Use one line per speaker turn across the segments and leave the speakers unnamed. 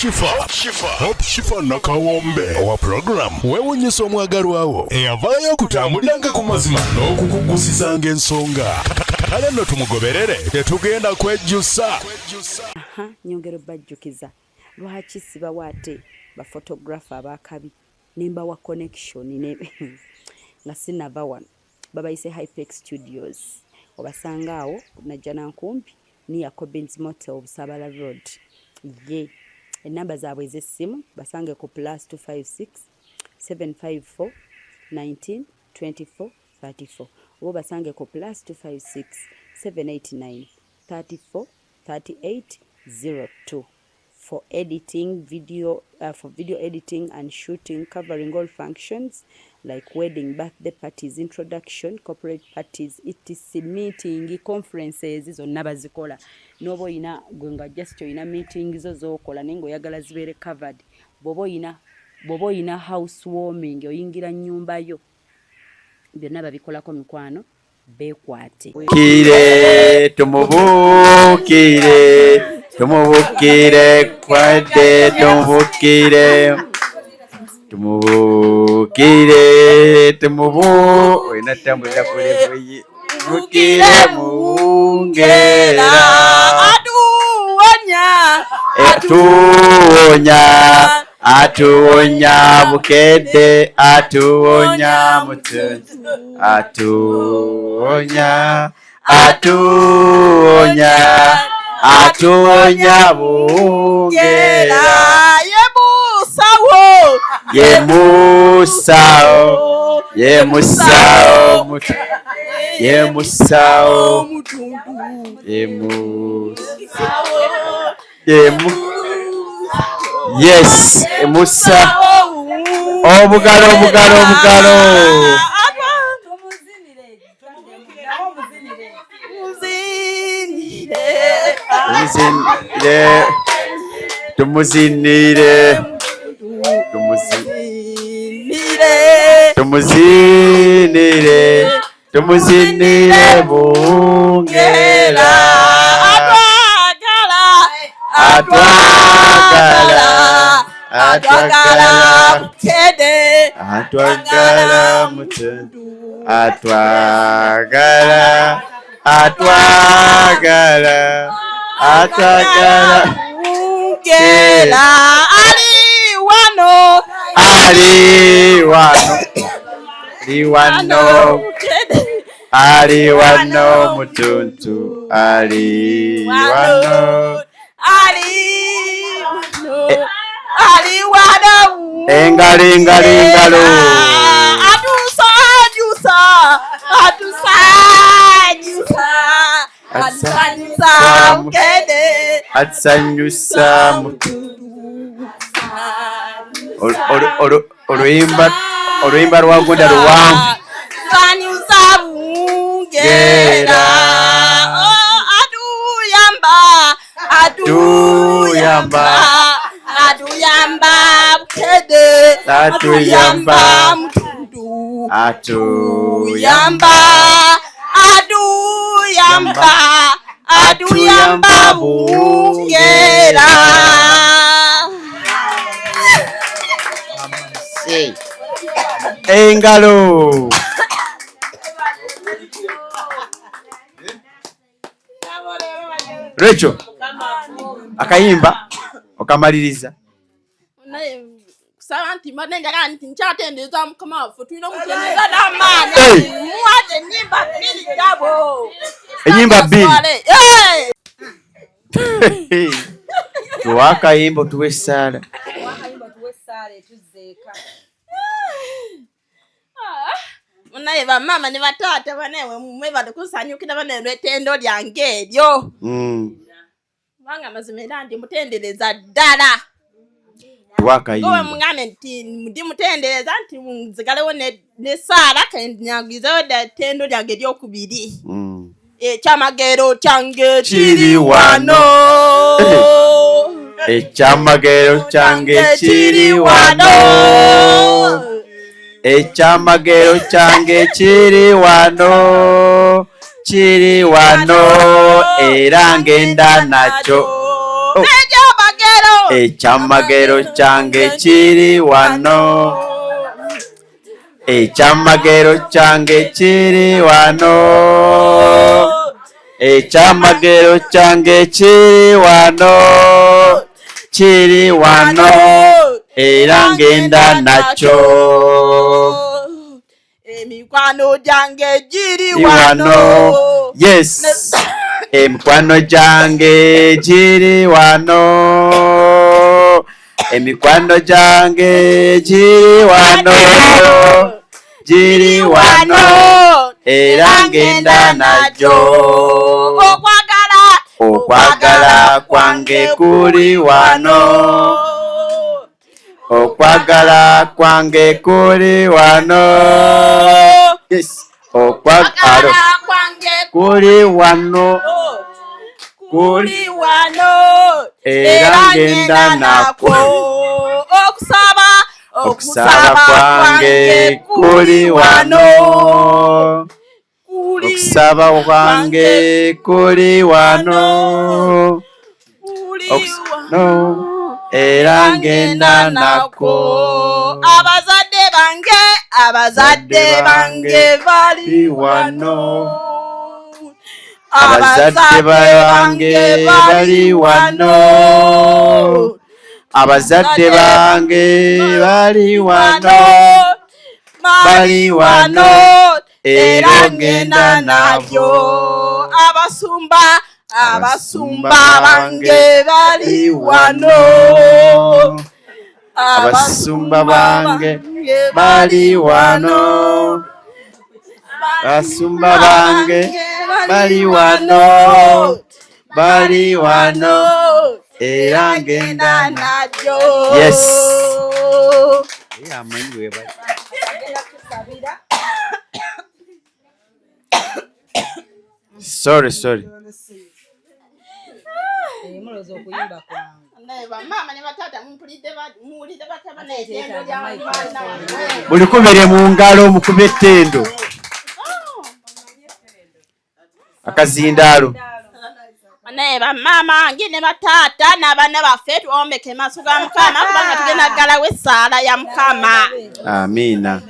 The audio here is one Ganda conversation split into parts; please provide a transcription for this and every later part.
Shifa, Hope Shifa Nakawombe owa program weewunyisa omwagalwawo eyavaayo okutambuliranga ku mazima n'okukugusizanga ensonga. Kale nno tumugoberere, tetugenda kwejjusa.
Aha, nyongera obbajjukiza lwaki sibawa ate ba photographer abakabi nembawa connection ne nga sinava wano. Babayise Hypex Studios, obasanga awo Najjanankumbi near Cobins Motel, Busabala Road. Ye enamba zaabwe ez'essimu basange ku +256 754 19 24 34 oba basange ku +256 789 34 38 02 for editing video, for video editing and shooting, covering all functions like wedding, birthday parties, introduction, corporate parties, etc, meeting, conferences zonna bazikola. N'oba oyina gwe nga just oyina meeting zo z'okola naye ng'oyagala zibeere covered, bw'oba oyina house warming, oyingira nnyumba yo, byonna babikolako. Mikwano, beekwate.
Kire tumubukire, tumubukire kwadde, tumubukire, tumubukire, tumubu olina tambulira ku level ye. Bukire muwungera.
Atuwonya.
Atuwonya, atuwonya Bukedde, atuwonya mutu, atuwonya, atuwonya, atuwonya Bungera.
Ye musawo.
Ye musawo, ye musawo mutu, ye musawo.
Mutundu.
Ye mu ye mu yes, musa. Obugalo, obugalo, obugalo.
Muzinire.
Tumuzinire, tumuzinire,
Muzinire.
Tumuzinire, tumuzinire Bungera.
Atwagala.
Atwagala.
Atwagala.
Atwagala.
Bukedde.
Atwagala mutundu, atwagala, atwagala, atwagala.
Bungera ali wano.
Ali wano, ali wano.
Bukedde.
Ali wano mutuntu, ali wano.
Ali wano, ali wano.
Engalo, engalo, engalo.
Atusanyusa, atusanyusa, atusanyusa Bukedde.
Atusanyusa oluyimba lwa Gunda luwanvu.
Sanyusa Bungera.
Gera.
Oh, atuyamba.
Atuyamba.
Atuyamba, atuyamba Bukedde.
Atuyamba.
Mutundu.
Atuyamba.
Atuyamba, atuyamba, atuyamba Bungera.
Engalo. Rachel, akayimba okamaliriza.
Naye kusaba nti mbadde njagala nti nkyatendereza Mukama waffe, tulina okutendereza n'amaanyi.
Hey!
Muwadde ennyimba bbiri gabo.
Ennyimba bbiri.
Hey!
Tuwe akayimba, tuwe essaala.
Akayimba, tuwe essaala etuzzeeka.
Naye bamaama ne bataata, banaye mwebale kusanyukira banaye lwetendo lyange eryo, kubanga amazima era ndi mutendereza ddala.
Tuwe
Gowe
akayimba.
Mugambe nti ndi mutendereza nti nzigalewo ne saala kenyagizewo ettendo lyange eryokubiri. Ekyamagero kyange
Kiri
kiri
wano.
wano.
Ekyamagero kyange kiri wano, ekyamagero kyange kiri wano, kiri wano, era ngenda nakyo. Oh.
Ekyamagero. Ekyamagero.
Ekyamagero kyange kiri wano. Ekyamagero kyange kiri wano. Ekyamagero kyange kiri wano. Kiri wano. Era ngenda nakyo.
Emikwano gyange giri
wano. Yes. Emikwano gyange giri wano. Emikwano gyange giri wano. Giri wano. Era ngenda nagyo.
Okwagala.
Okwagala kwange kuli wano. Okwagala kwange kuli wano. Yes. Okwagala
kwange
kuli wano.
Kuli wano.
Era ngenda nakwo.
Okusaba.
Okusaba kwange kuli wano. Okusaba kwange kuli wano. No. Era ngenda nako.
Abazadde bange, abazadde bange bali
wano. Abazadde bange bali wano. Abazadde bange bali wano. Bali wano. Era ngenda nabo.
Abasumba, abasumba bange bali wano.
Abasumba bange bali wano. Abasumba bange bali wano. Bali wano. Era ngenda
nagyo.
Yes. Sorry, sorry. Mulikubire mu ngalo mukube ettendo. Akazindaalo.
Naye bamaama wange ne bataata n'abaana baffe tuwombeke maaso ga Mukama kubanga tugenda ggalawo essaala ya Mukama.
Amiina.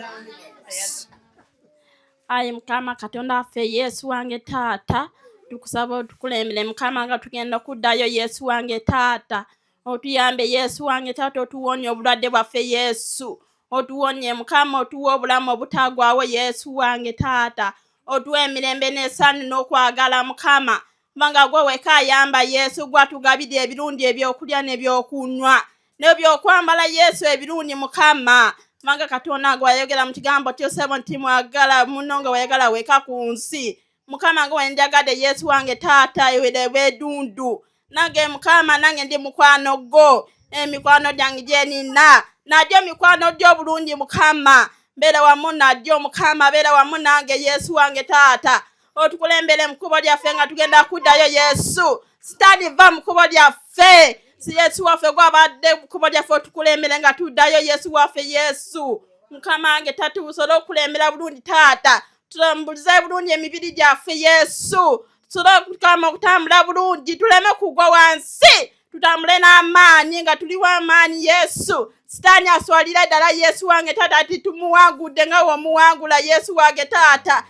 Ayi Mukama Katonda waffe Yesu wange taata, tukusaba otukulembere Mukama nga tugenda okuddayo Yesu wange taata. Otuyambe Yesu wange taata, otuwonye obulwadde bwaffe Yesu. Otuwonye Mukama, otuwe obulamu obutaggwaawo Yesu wange taata. Otuwe emirembe n'essanyu n'okwagala Mukama. Kubanga gwe wekka ayamba Yesu, gw'atugabira ebirungi ebyokulya n'ebyokunywa n'ebyokwambala Yesu ebirungi Mukama. Kubanga Katonda nga wayogera mu kigambo kyo ssebo nti mwagala muno nga wayagala wekka ku nsi. Mukama nga wenjagadde Yesu wange taata ewedundu. Nange Mukama nange ndi mukwano gwo. Emikwano gyange gye nina nagyo mikwano gy'obulungi Mukama. Mbeera wamu nagyo Mukama, beera wamu nange Yesu wange taata. Otukulembere mu kkubo lyaffe nga tugenda kuddayo Yesu. Sitaani va mu kkubo lyaffe. Si Yesu waffe gw'abadde mu kkubo lyaffe, otukulembere nga tuddayo Yesu waffe Yesu. Mukama wange tatusobola okukulembera bulungi taata. Tutambulize bulungi emibiri gyaffe Yesu. Tusobole okukama okutambula bulungi, tuleme kugwa wansi. Tutambule n'amaanyi nga tuli w'amaanyi Yesu. Sitaani aswalira ddala Yesu wange taata, ati tumuwangudde nga w'omuwangula Yesu wange taata.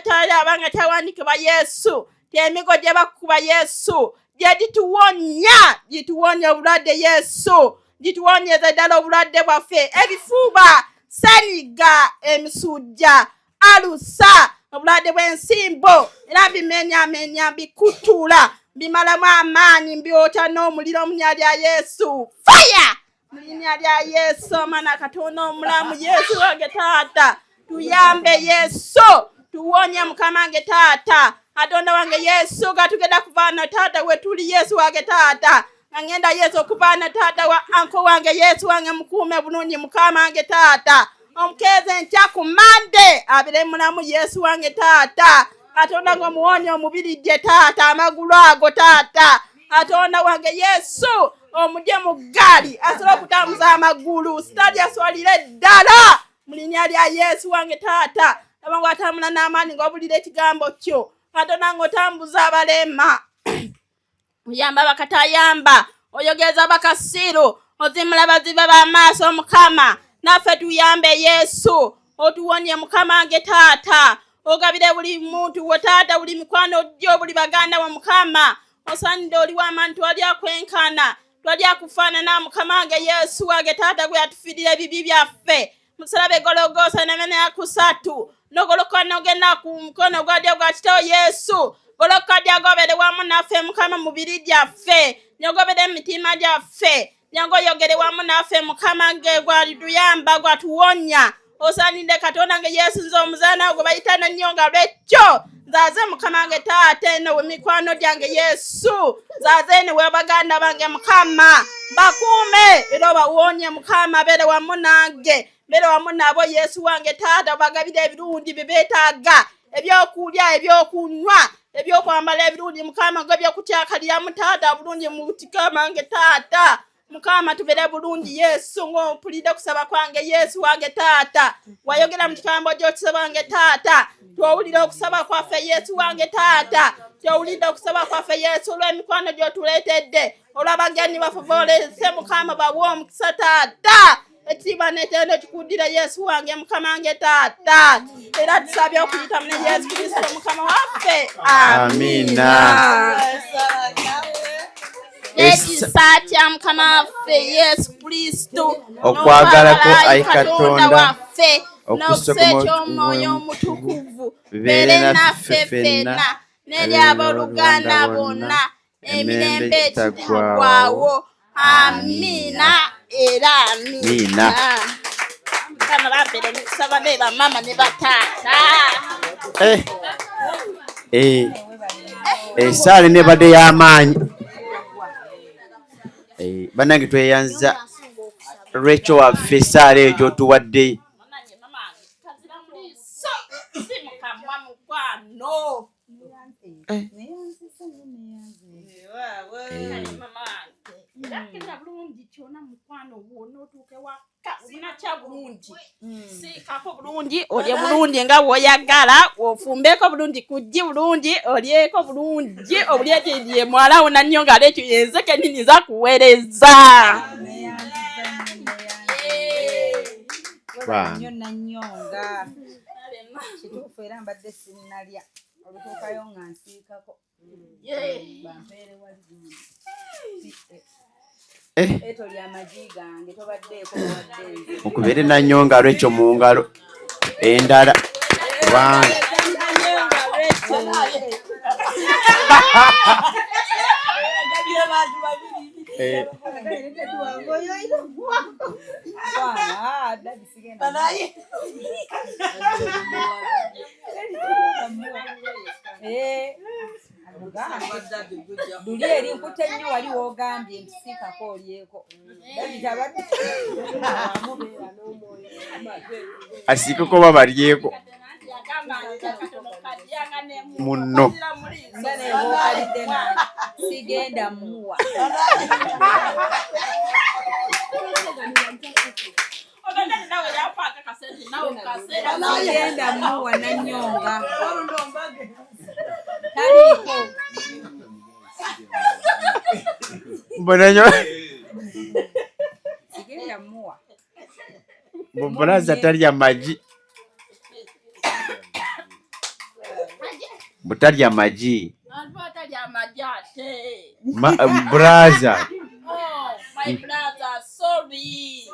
Twalaba nga kyawandiikibwa Yesu, emigo gye bakuba Yesu gye gituwonya, gituwonya obulwadde Yesu, gituwonyeza ddala obulwadde bwaffe, ebifuba, ssenyiga, emisujja, alusa, obulwadde bw'ensimbo, era mbimenyamenya, mbikutula, mbimalamu amaanyi, mbyokya n'omuliro mu linnya lya Yesu. Fire! Mu linnya lya Yesu, omwana Katonda omulamu Yesu wange taata, tuyambe Yesu, tuwonye Mukama wange taata, Katonda wange Yesu, nga tugenda kuvaana taata we tuli Yesu wange taata, nga ngenda Yesu okuvaana taata wa anko wange Yesu wange, mukuume bulungi Mukama wange taata, omukeeze enkya ku Mande abeere mulamu Yesu wange taata, Katonda ng'omuwonye omubiri gye taata, amagulu ago taata, Katonda wange Yesu omugye mu ggaali asobole okutambuza amagulu, sitaani aswalire ddala mu linnya lya Yesu wange taata, aba ng'atambula n'amaanyi ng'obulira ekigambo kyo, Katonda ng'otambuza abalema, oyamba abakatayamba, Oyogeza bakasiru, ozimula bazibe b'amaaso Mukama. Naffe tuyambe Yesu, otuwonye Mukama wange taata. Ogabire buli muntu wo taata, buli mikwano gyo, buli baganda bo Mukama. Osaanidde oli w'amaanyi, twali akwenkana, twali akufaanana Mukama wange Yesu wange taata, gwe yatufiirira ebibi byaffe musalabe Gologoosa namene yakusatu nogoloka nogenda ku mukono gwa ddyo gwa kitawo Yesu. Goloka dyagobere wamu naffe Mukama mu mibiri gyaffe, nyogobere emitima gyaffe, nyango oyogere wamu naffe Mukama nge gwalituyamba gwatuwonya. Osaanidde Katonda nge Yesu, nze omuzaana gwe bayita Nanyonga lwekyo nzaze Mukama nge taata eno we mikwano gyange Yesu, nzaze eno we baganda bange Mukama, bakuume era obawonye Mukama, beere wamu nange, beere wamu nabo Yesu wange taata, obagabire ebirungi bye beetaaga, ebyokulya, ebyokunywa, ebyokwambala ebirungi Mukama, nga ebyokutyakaliramu taata bulungi Mukama nge taata. Mukama tubere bulungi Yesu, ng'ompulidde okusaba kwange Yesu wange taata, wayogera mu kigambo gy'okisaba wange taata, twowulira okusaba kwaffe Yesu wange taata, twowulidde okusaba kwaffe Yesu olw'emikwano gy'otuleetedde, olw'abagenyi baffe boolese Mukama, bawe omukisa taata, ekitiibwa n'ettendo kikuddira Yesu wange Mukama wange taata, era tusabye okuyita mu Yesu Kristo Mukama waffe,
Amiina.
N'ekisa kya Mukama waffe Yesu Kristo,
Okwagala kwo, ayi Katonda,
waffe,
okussa
n'okussa eky'Omwoyo Omutukuvu beere naffe ffenna n'eri abooluganda bonna emirembe ekitaggwaawo. Amiina era amiina.
Amiina.
Mukama bampeere emikisa bane bamaama ne bataata.
Eh, eh, esaala nebadde y'amaanyi. Eh, bannange tweyanza Rachel waffe esaala eyo gy'otuwadde.
Munange mama wange kazira muliiso si mukamwa mukwano. Kale mama wange era bulungi kyona mukwano wona otuuke waka sinakya bulungi, siikako bulungi, olye bulungi nga bw'oyagala, ofumbeko bulungi, kujji bulungi, olyeko bulungi, obulye mwalawo nannyo nga lekyo yenze kennyini nza kuweereza.
Bambi.
Nnyo Nanyonga, kituufu, era mbadde sinnalya olutuukayo nga nsiikako bampeere wali gundi.
Eh.
Eto lyamagi gange tobaddeeko obadde nze.
Mukubere Nanyonga Rachel mu ngalo endala kubanga Eh,
Ah, daddy sigenda. Eh, luli eri nkutte nnyo wali woogambye nti siikako olyeko. Daddy tabadde.
Asiikeko oba balyeko munno.
Nga nebwokalidde nange sigenda muwa. Sigenda muwa Nanyonga. Taliiko.
Mbona nyo
Sigenda muwa.
Bulaza talya magi. Butalya magi.
Atalya amagi ate.
Braza.
Oh, my brother, sorry.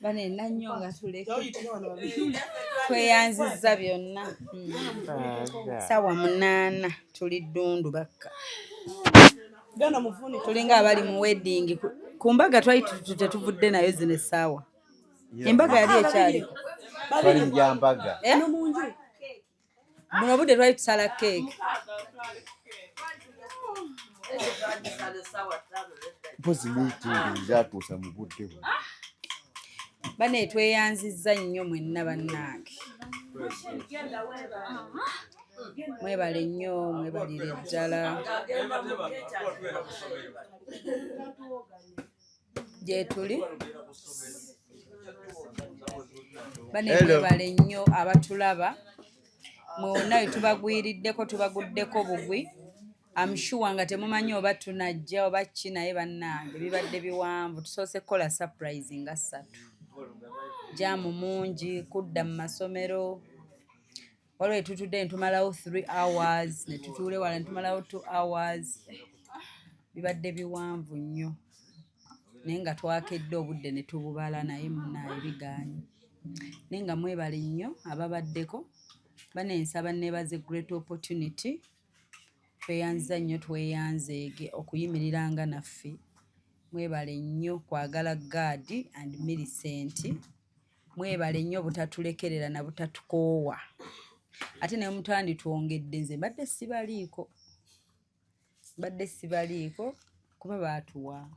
Bane Nanyonga tuleke. Tweyanzizza byonna. 8:00 tuli Ddundu bakka. Tulinga abali mu wedding. Ku mbaga twali tetuvudde nayo zino essaawa. Embaga yali ekyaliko.
Twali mu bya mbaga.
Eh? Buno obudde twali tusala keeki.
Mpozi meeting zatuusa mu budde buno.
Bane tweyanzizza nnyo mwenna bannange. Mwebale nnyo, mwebalire ddala. Gye tuli. Bane
Hello.
mwebale nnyo abatulaba. Mwonna we tubagwiriddeko tubaguddeko bugwi. Am sure nga temumanyi oba tunajja oba ki, naye bannange bibadde biwanvu. Tusoose kukola surprise nga ssatu, jam mungi, kudda mu masomero. Waliwo etutudde netumalawo 3 hours, netutuula ewala netumalawo 2 hours. Bibadde biwanvu nnyo, naye nga twakedde obudde ne tububala, naye munaaye bigaanye. Naye nga mwebale nnyo ababaddeko. Banensaba nebaze Great Opportunity. Tweyanza nnyo, tweyanzeege okuyimiriranga naffe. Mwebale nnyo kwagala Gad and Millicent. Mwebale nnyo butatulekerera na butatukoowa. Ate naye mutanditwongedde, nze mbadde sibaliiko, mbadde sibaliiko kuba baatuwa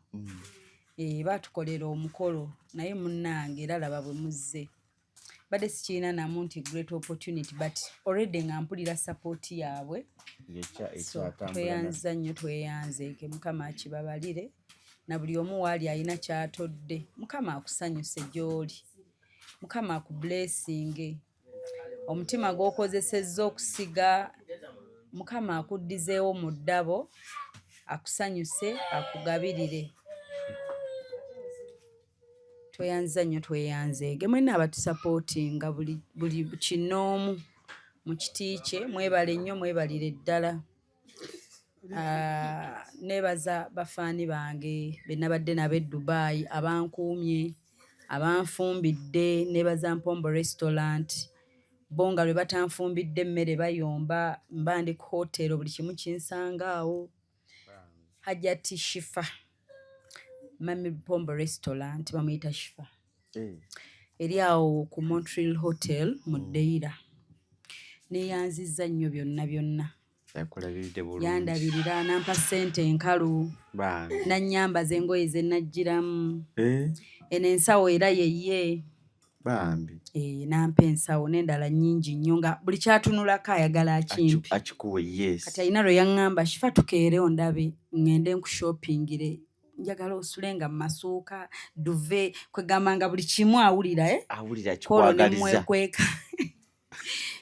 baatukolera omukolo. Naye munnange era laba bwe muzze. Badde sikirina namu nti Great Opportunity, but already nga mpulira support yaabwe. So tweyanza nnyo, tweyanzeeke. Mukama akibabalire na buli omu waali alina kyatodde. Mukama akusanyuse gy'oli, Mukama akublessinge. Omutima gw'okozesezza okusiga, Mukama akuddizeewo mu ddabo, akusanyuse, akugabirire. Tweyanza nnyo, tweyanzeege mwenna abatusupportinga buli kinoomu mu kiti kye. Mwebale nnyo, mwebalire ddala. Ah, neebaza bafaani bange be nabadde nabo e Dubai, abankuumye, abanfumbidde. Neebaza Mpombo Restaurant. Bo nga lwe batanfumbidde emmere bayomba. Mba ndi ku hotero, buli kimu kinsanga awo. Hajati Shifa, Mami Mpombo Restaurant, bamuyita Shifa, eri awo ku Montreal Hotel mu Deira. Neeyanzizza nnyo byonna byonna.
Yakulabiridde bulungi.
Yandabirira, nampa ssente enkalu,
Bambi.
nannyambaza engoye ze najjiramu. Eno ensawo era yeye.
Bambi.
Nampa ensawo n'endala nnyingi nnyo, nga buli kyatunulako ayagala akimpi.
Akikuwe, yes.
Kati alina lwe yaŋŋamba, "Shifa, tukeere ondabe ŋŋende nkushoppingire, njagala osule nga mu masuuka duvet." Kwegamba nga buli kimu awulira, eh?
Awulira
Kwolwo ne
kikwagaliza.
mwekweka.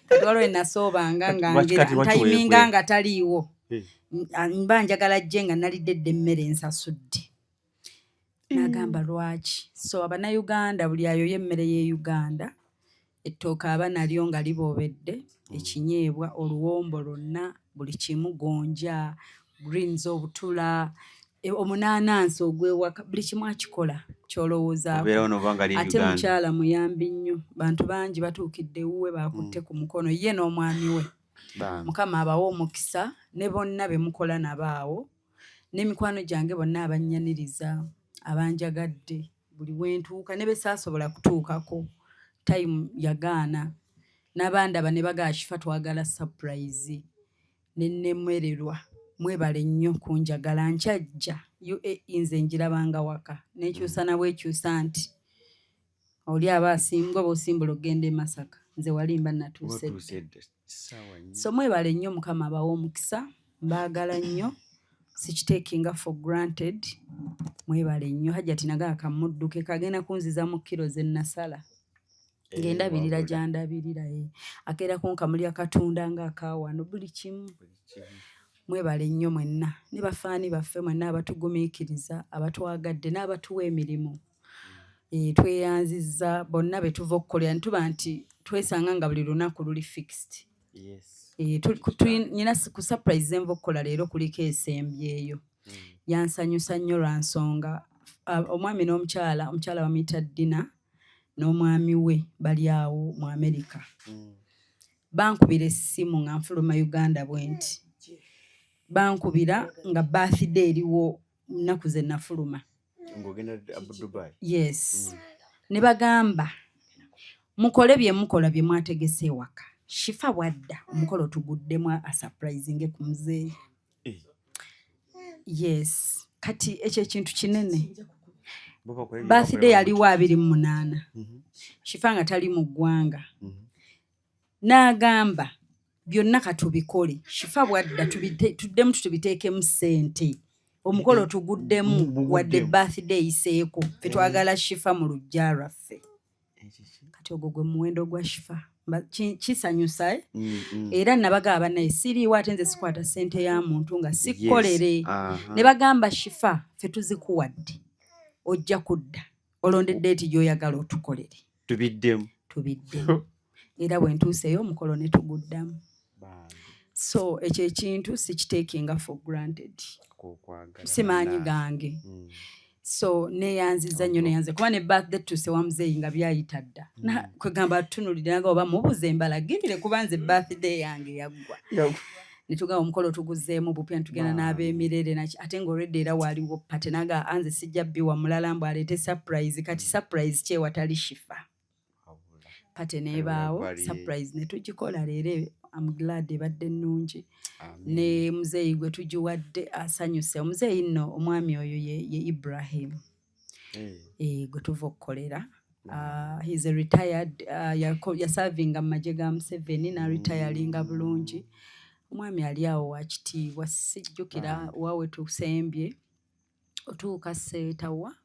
Kati waliwo enasoobanga nga
Lwaki kati
ngira
lwaki
ntayiminga
weekweka?
nga taliiwo. Mba njagala jje nga nalidde dda emmere ensasudde, n'agamba lwaki. So Abannayuganda, buli ayoya emmere y'e Uganda, ettooke aba nalyo nga liboobedde, ekinyeebwa, oluwombo lwonna, buli kimu, gonja, greens, obutula, omunaanansi ogw'ewaka, buli kimu akikola ky'olowoozaako.
Obeerawo n'oba nga ali e
Ate
Uganda.
mukyala muyambi nnyo. Bantu bangi batuukidde ewuwe, bakutte ku mukono, ye n'omwami we.
Bambi.
Mukama abawe omukisa ne bonna be mukola nabo awo, n'emikwano gyange bonna abannyaniriza, abanjagadde buli wentuuka, ne be saasobola kutuukako, time yagaana, n'abandaba ne bagaa, "Shifa, twagala surprise," ne nnemererwa. Mwebale nnyo kunjagala. Nkyajja UAE, nze njirabanga waka, nekyusa nabwekyusa nti oli aba asinga oba osimbula okugenda e Masaka, nze wali mba natuuse dda.
Otuuse dda. Ssaawa nnya.
So mwebale nnyo, Mukama abawe omukisa. Mbaagala nnyo, sikiteekinga for granted. Mwebale nnyo. Hajjati nagaa kamudduke, kagenda kunziza mu kiro ze nasala ng'endabirira.
Wabula.
Gyandabirira ye akeera kunkamuli akatunda ng'akaawano, buli kimu. Mwebale nnyo mwenna ne bafaani baffe mwenna abatugumiikiriza, abatwagadde n'abatuwa emirimu. Tweyanzizza bonna be tuva okukolera ne tuba nti twesanga nga buli lunaku luli fixed. Nyina ku surprise zenva okukola leero kuliko esembyeyo. Yansanyusa nnyo lwa nsonga omwami n'omukyala, omukyala bamuyita Dina n'omwami we bali awo mu America. Bankubira essimu nga nfuluma Uganda bwe nti, bankubira nga birthday eriwo nnaku ze nafuluma.
Ng'ogenda Abu Dubai.
Yes. Ne bagamba, "Mukole bye mukola bye mwategese ewaka. Shifa bwadda omukolo tuguddemu asurprisinge ku muzeeyi." Yes, kati ekyo ekintu kinene.
Bo bakole bye
Birthday
bakola.
yaliwo 28, Shifa nga tali mu ggwanga. N'agamba, "Byonna katubikole, Shifa bwadda tuddemu tubiteekemu ssente, omukolo tuguddemu."
Buguddemu.
Wadde birthday eyiseeko, ffe twagala Shifa mu luggya lwaffe. Kati ogwo gwe muwendo gwa Shifa. Kisanyusa, eh? Era nabagamba, bannaye, siriiwo, ate nze sikwata ssente ya muntu nga sikkolere. Ne bagamba, "Shifa, ffe tuzikuwadde, ojja kudda olonde date gy'oyagala otukolere."
Tubiddemu.
Tubiddemu. Era bwe ntuuseeyo, omukolo ne tuguddamu. So ekyo ekintu sikiteekinga for granted.
Okwagala.
Si maanyi gange. So neyanziza nnyo, neyanze kuba ne birthday tuuse wa muzeeyi nga byayita dda. Kwegamba atunulidde naga oba mubuze embalagirire, kuba nze birthday yange yaggwa. Netugamba omukolo tuguzeemu bupya, netugenda n'ab'emirere naki, ate nga olwedde era waaliwo party. Naga anze sijja bbiwa mulala mbu aleete surprise. Kati surprise ki ewatali Shifa? Party n'ebaawo, surprise ne tugikola leero. Am glad ebadde nnungi, ne muzeeyi gwe tugiwadde asanyuse. Omuzeeyi nno, omwami oyo ye Ibrahim gwe tuva okukolera. He's a retired, yasavinga mu magye ga Museveni n'aretiringa bulungi. Omwami ali awo wa kitiibwa. Sijjukira wawe tusembye otuuka Seetawa,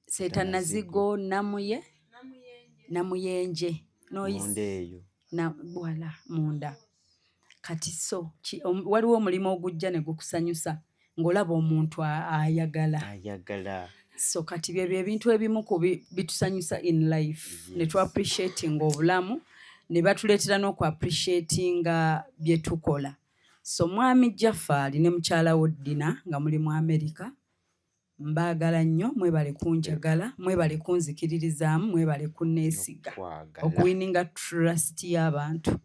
Seeta Nazigo, Namuye, Namuyenje.
Munda eyo.
Na wala munda. Kati so waliwo omulimu ogujja ne gukusanyusa ng'olaba omuntu ayagala.
Ayagala.
So kati byebyo ebintu ebimu ku bitusanyusa in life, ne tu appreciatinga obulamu, ne batuleetera n'oku appreciatinga bye tukola. So mwami Jafaali ne mukyala wo Ddina nga muli mu America, mbaagala nnyo. Mwebale kunjagala, mwebale kunzikiririzaamu, mwebale kunneesiga.
Okwagala.
Okuwininga trust y'abantu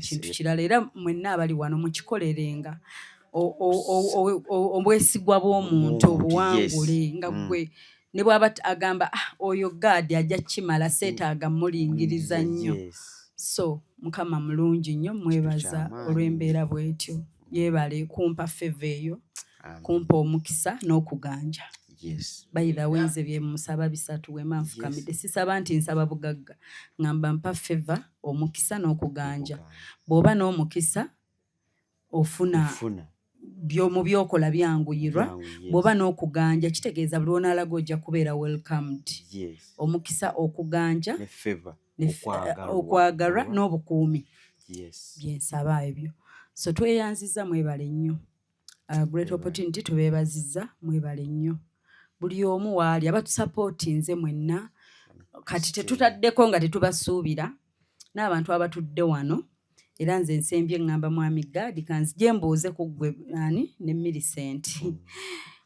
kintu kirala. Era mwenna abali wano mukikolerenga obwesigwa bw'omuntu
Bw'omuntu,
obuwangule nga gwe ne bw'aba agamba, "Ah, oyo gaadi ajja kimala, seetaaga mulingiriza nnyo." So Mukama mulungi nnyo, mwebaza
Kyamaanyi.
olw'embeera bw'etyo. Yeebale kumpa favor eyo,
Amen.
kumpa omukisa n'okuganja. By the way, nze bye musaba bisatu wema nfukamidde. Sisaba nti nsaba bugagga, ŋŋamba mpa favor, omukisa n'okuganja. Bw'oba n'omukisa ofuna
Ofuna.
Mu byokola byanguyirwa.
Byangu, yes.
Bw'oba n'okuganja, kitegeeza buli lw'onaalaga ojja kubeera welcomed. Omukisa, okuganja
Ne favor.
ne
Okwagalwa.
okwagalwa n'obukuumi. Byensaba ebyo. So tweyanziza, mwebale nnyo. Great opportunity, tubeebazizza, mwebale nnyo buli omu waali abatusapootinze mwenna. Kati tetutaddeko nga tetubasuubira n'abantu abatudde wano. Era nze nsembye ŋŋamba mwami Gaadi, kanzije mbuuze ku ggwe ani ne Millicent,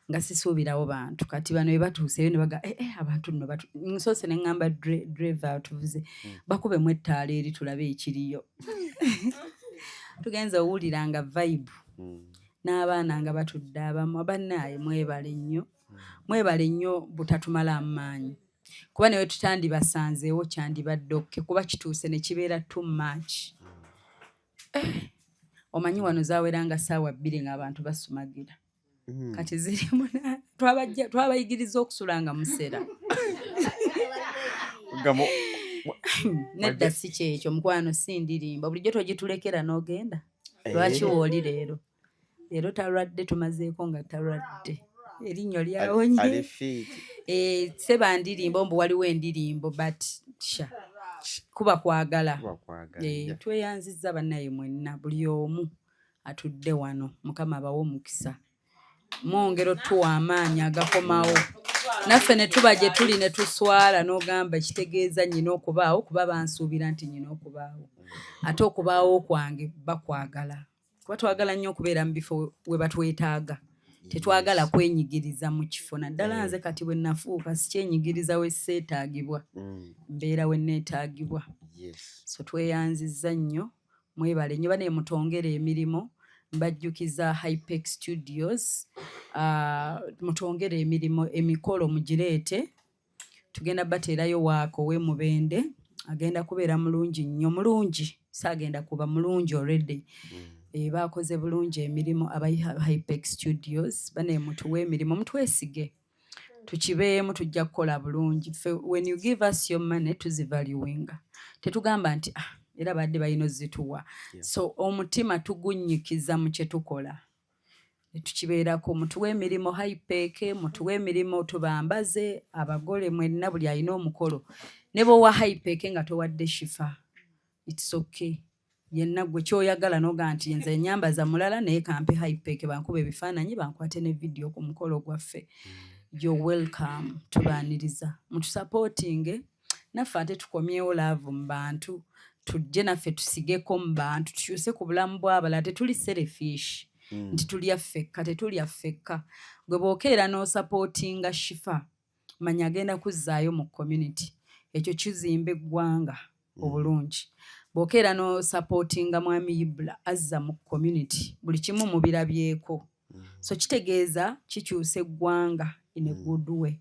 nga sisuubirawo bantu. Kati bano bwe batuuseeyo ne baga, "Eh, eh, abantu nno batu." Nsoose ne ŋŋamba driver atuvuze, bakubemu ettaala eri tulabe ekiriyo. Tugenza owulira nga vibe n'abaana nga batudde abamu. Bannaaye, mwebale nnyo, mwebale nnyo butatumalaamu maanyi, kuba newe tutandibasanzeewo kyandibadde okay, kuba kituuse ne kibeera too much. Eh, omanyi wano zaweranga ssaawa 2 ng'abantu basumagira. Kati ziri 8. Twabayigiriza okusula nga musera. Nedda, si kyekyo mukwano, si ndirimba. Bulijjo togitulekera n'ogenda. Lwaki wooli leero? Leero talwadde, tumazeeko nga talwadde, erinnyo lyawonye.
Ali fit.
Eh, seba ndirimbo mbu waliwo endirimbo, but sha kuba kwagala.
Kuba kwagala.
Eh, tweyanzizza bannaye mwenna, buli omu atudde wano. Mukama abawe omukisa, mwongera otuwa amaanyi agakomawo naffe ne tuba gye tuli ne tuswala n'ogamba kitegeeza nnyina okubaawo, kuba bansuubira nti nnyina okubaawo, ate okubaawo kwange bakwagala, kuba twagala nnyo okubeera mu bifo we batwetaaga. Tetwagala kwenyigiriza mu kifo, naddala nze kati bwe nafuuka sikyenyigiriza we seetaagibwa, mbeera we neetaagibwa. So tweyanzizza nnyo, mwebale nnyo bane, mutongere emirimu. Mbajjukiza Hypex Studios, mutongere emirimu, emikolo mugireete, tugenda bateerayo waako we Mubende. Agenda kubeera mulungi nnyo, mulungi, saagenda kuba mulungi already. Bakoze bulungi emirimu aba Hypex Studios. Bane, mutuwe emirimu, mutwesige, tukibeemu, tujja kukola bulungi. Ffe when you give us your money, tuzivaluinga, tetugamba nti, "Ah, era badde balina ozituwa." So omutima tugunnyikiza mu kye tukola. Netukibeerako, mutuwe emirimu Hypex, mutuwe emirimu tubambaze abagole mwenna, buli alina omukolo. Ne bw'owa Hypex nga towadde Shifa, it's okay. Yenna gwe kyoyagala noga nti nze enyambaza mulala, naye kampe Hypex bankuba ebifaananyi, bankwate ne vidiyo ku mukolo gwaffe. You're welcome, tubaaniriza, mutusupportinge naffe ate tukomyewo love mu bantu, tujje naffe tusigeko mu bantu, tukyuse ku bulamu bw'abalala. Tetuli selfish nti tulya ffekka, tetulya ffekka. Gwe bw'okeera n'osupportinga Shifa, manya agenda kuzzaayo mu community, ekyo kizimba eggwanga obulungi. Bw'okeera n'osupportinga Mwami Ibula, azza mu community, buli kimu mubirabyeko. So kitegeeza kikyusa eggwanga in a good way.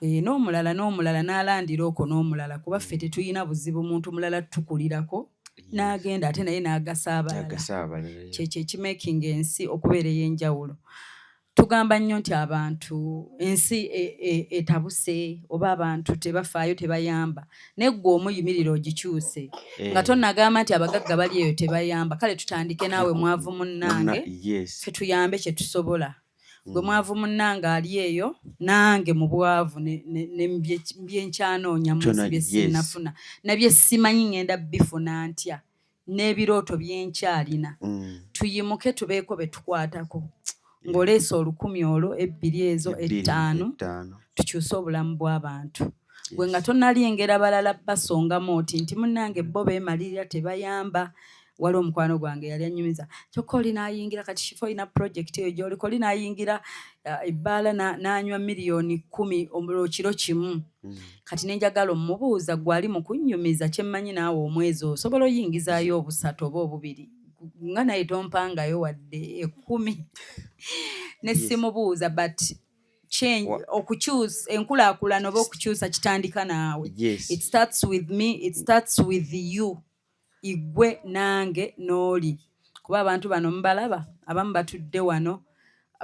N'omulala n'omulala n'alandira okwo n'omulala, kuba ffe tetulina buzibu muntu mulala tukulirako n'agenda ate naye n'agasa abalala.
Agasa abalala, yeah.
Kyekyo ekimakinga ensi okubeera ey'enjawulo. Tugamba nnyo nti abantu ensi etabuse oba abantu tebafaayo, tebayamba, naye ggwe omuyimirira ogikyuse nga tonnagamba nti abagagga bali eyo tebayamba. Kale tutandike naawe mwavu munnange. Ffe tuyambe kye tusobola. Gwe mwavu munnange ali eyo, nange mu bwavu ne byenkyanoonya mu nsi
Kyonna,
bye sinnafuna, nabye simanyi ŋŋenda bifuna ntya, n'ebirooto byenkyalina. Tuyimuke, tubeeko be tukwatako, ng'oleese 1,000 olwo, ebbiri ezo,
Ebbiri,
5,
5.
tukyuse obulamu bw'abantu. Gwe nga tonnalengera balala basongamu oti nti munnange bo beemalirira tebayamba. Waliwo omukwano gwange yali annyumiza, kyokka oli n'ayingira kati Shifa olina project eyo gy'oliko, oli n'ayingira ebbaala n'anywa 10 miliyoni kiro kimu. Kati ne njagala omubuuza, gwe ali mu kunnyumiza, kyemmanyi naawe omwezi osobola oyingizaayo 3 oba 2, nga naye tompangayo wadde 10. Ne simubuuza, but change, okukyusa enkulaakulana oba okukyusa kitandika naawe. It starts with me, it starts with you, igwe nange n'oli. Kuba abantu bano mubalaba, abamu batudde wano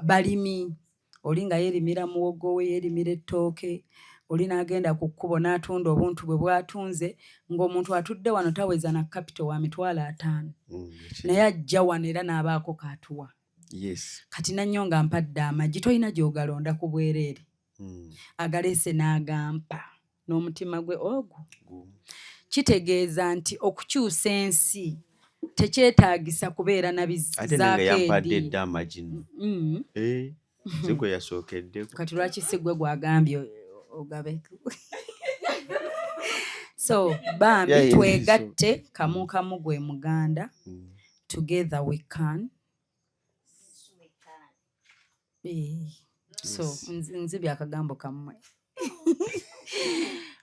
balimi, oli nga yeerimira muwogo we, yeerimira ettooke, oli n'agenda ku kkubo n'atunda obuntu bwe bw'atunze, ng'omuntu atudde wano taweza na capital wa 50,000. Naye ajja wano era n'abaako kaatuwa. Kati nannyo nga mpadde amagi, tolina gy'ogalonda ku bwereere. Agaleese n'agampa n'omutima gwe ogwo. Kitegeeza nti okukyusa ensi tekyetaagisa kubeera na
Ate nange yampadde
bizaakeedi.
Dda amagi nno. Eh, si gwe yasookeddeko.
Kati lwaki si gwe gwagambye ogabe? So bambi, twegatte kamu kamu gwe muganda. Together we can. So nzibye akagambo kammwe.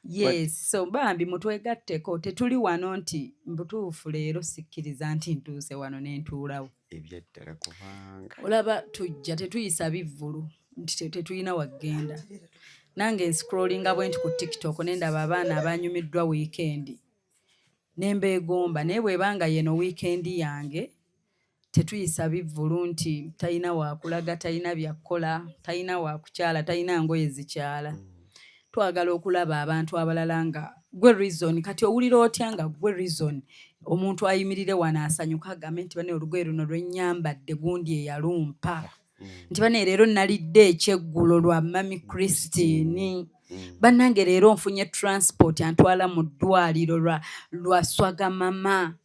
Yes, so bambi mutwegatteko. Tetuli wano nti mbutuufu leero sikkiriza nti ntuuse wano ne ntuulawo.
Ebyaddala, kubanga
Olaba tujja tetuyisa bivvulu nti tetulina waggenda. Nange nscrollinga bwe nti ku TikTok ne ndaba abaana abanyumiddwa wiikendi ne mbeegomba, naye bw'ebanga yeno wiikendi yange. Tetuyisa bivvulu nti talina waakulaga, talina byakkola, talina waakukyala, talina ngoye zikyala. Twagala okulaba abantu abalala nga gwe reason. Kati owulira otya nga gwe reason omuntu ayimirire wano asanyuka agambe nti bane olugoye luno lwennyambadde gundi eyalumpa, nti bane leero nalidde ekyeggulo lwa Mami Christine, bannange leero nfunye transport antwala mu ddwaliro lwa Swaga Mama,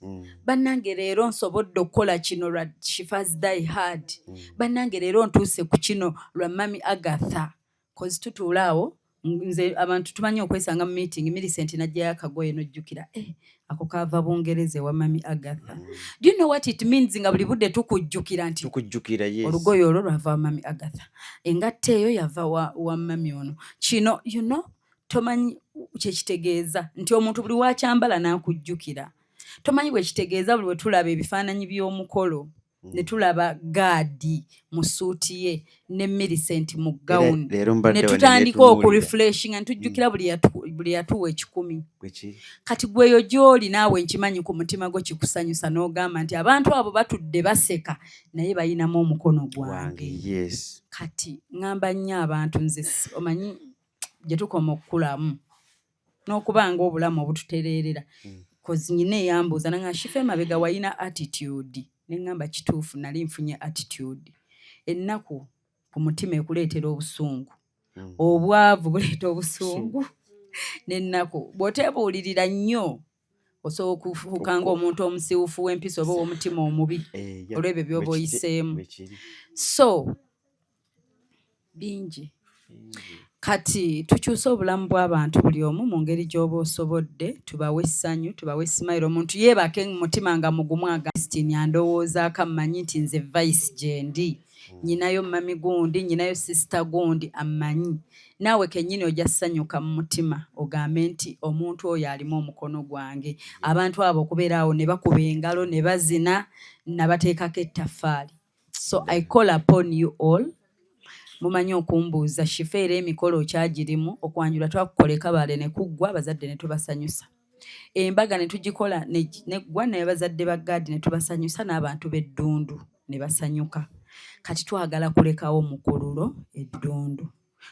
bannange leero nsobodde okukola kino lwa Shifas Die Hard, bannange leero ntuuse ku kino lwa Mami Agatha? 'Cause tutuula awo, nze abantu tumanyi okwesanga mu meeting, Millicent najjayo akagoye n'ojjukira, eh, ako kaava Bungereza ewa Mami Agatha. Do you know what it means nga buli budde tukujjukira nti
Tukujjukira, yes.
olugoye olwo lwava wa Mami Agatha, engatto eyo yava wa mami ono, kino, tomanyi kyekitegeeza nti omuntu buli wakyambala n'akujjukira. Tomanyi bwe kitegeeza buli bwe tulaba ebifaananyi by'omukolo ne tulaba Gaadi mu suuti ye ne Millicent mu gawuni,
Leero mbadde
ne
wano
tutandika
neetunuulira.
Okurefreshinga ne tujjukira buli yatuwa 1,000.
Bweki?
Kati gweyo gy'oli naawe nkimanyi ku mutima gwo kikusanyusa n'ogamba nti abantu abo batudde baseka naye bayinamu omukono gwange.
Wange, yes.
Kati ŋŋamba nnyo abantu, nze omanyi gye tukoma okukulamu n'okuba nga obulamu obututereerera. 'Cause nyina eyambuuza nanga, Shifa, emabega walina attitude. Ne ŋŋamba kituufu, nali nfunye attitude. Ennaku ku mutima ekuleetera obusungu. Obwavu buleeta obusungu n'ennaku. Bw'oteebuulirira nnyo osobola okufuuka ng'omuntu omusiwufu w'empisa oba ow'omutima omubi olw'ebyo by'oba oyiseemu. So bingi. Kati tukyuse obulamu bw'abantu buli omu mu ngeri gy'oba osobodde, tubawe essanyu, tubawe smile. Omuntu yeebake mu mutima nga mugumu aga Christine andowoozaako ammanyi nti nze Vice gyendi. Nnyinayo mummy gundi, nnyinayo sister gundi ammanyi. Naawe kennyini ojja ssanyuka mu mutima ogambe nti omuntu oyo alimu omukono gwange. Abantu abo okubeera awo ne bakuba engalo ne bazina nabateekako ettaffaali. So I call upon you all. Mumanyi okumbuuza Shifa era emikolo okyagirimu okwanjula twakukola e Kabale ne kuggwa abazadde ne tubasanyusa. Embaga ne tugikola neggwa n'abazadde ba Gad ne tubasanyusa n'abantu b'eddundu ne basanyuka. Kati twagala kulekawo mukululo eddundu.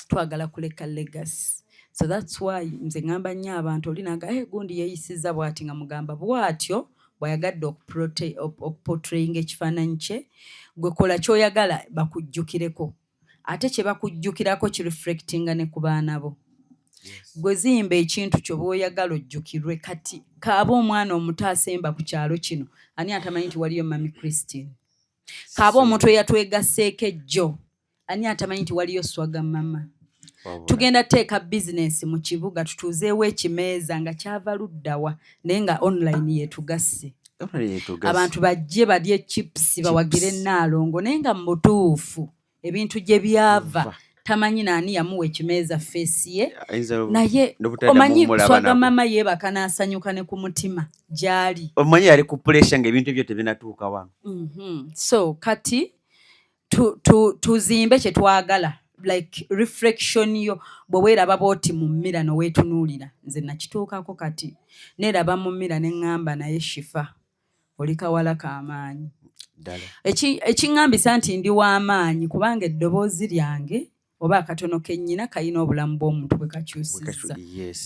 Twagala kuleka legacy. So that's why nze ŋŋamba nnyo abantu oli n'agamba hey, gundi yeeyisizza bw'ati nga mugamba bw'atyo bw'ayagadde okuportrayinga ekifaananyi kye gwe kola ky'oyagala bakujjukireko. Ate kye bakujjukirako kireflectinga ne ku baana bo. Gwe zimba ekintu kyo bw'oyagala ojjukirwe. Kati kaaba omwana omuto asemba ku kyalo kino ani atamanyi nti waliyo Mummy Christine? Kaaba omuntu eyatwegasseeko ejjo ani atamanyi nti waliyo Swaga Mama? Tugenda teeka bizinensi mu kibuga tutuuzeewo ekimeeza nga kyava luddawa naye nga online yeetugasse. Abantu bajje balye chips bawagire Nnaalongo naye nga mu butuufu ebintu gye byava tamanyi naani yamuwa ekimeeza face ye naye omanyi Swaga Mama yeebaka n'asanyuka ne ku mutima gy'ali.
Omanyi yali ku pressure ng'ebintu ebyo tebinatuuka wano.
So kati tuzimbe kye twagala like reflection yo bwe weeraba bw'oti mu mirror noweetunuulira. Nze nakituukako kati neeraba mu mirror ne ŋŋamba naye Shifa oli kawala k'amaanyi. Ekiŋŋambisa nti ndi w'amaanyi kubanga eddoboozi lyange oba akatono ke nnyina kalina obulamu bw'omuntu bwe kakyusizza.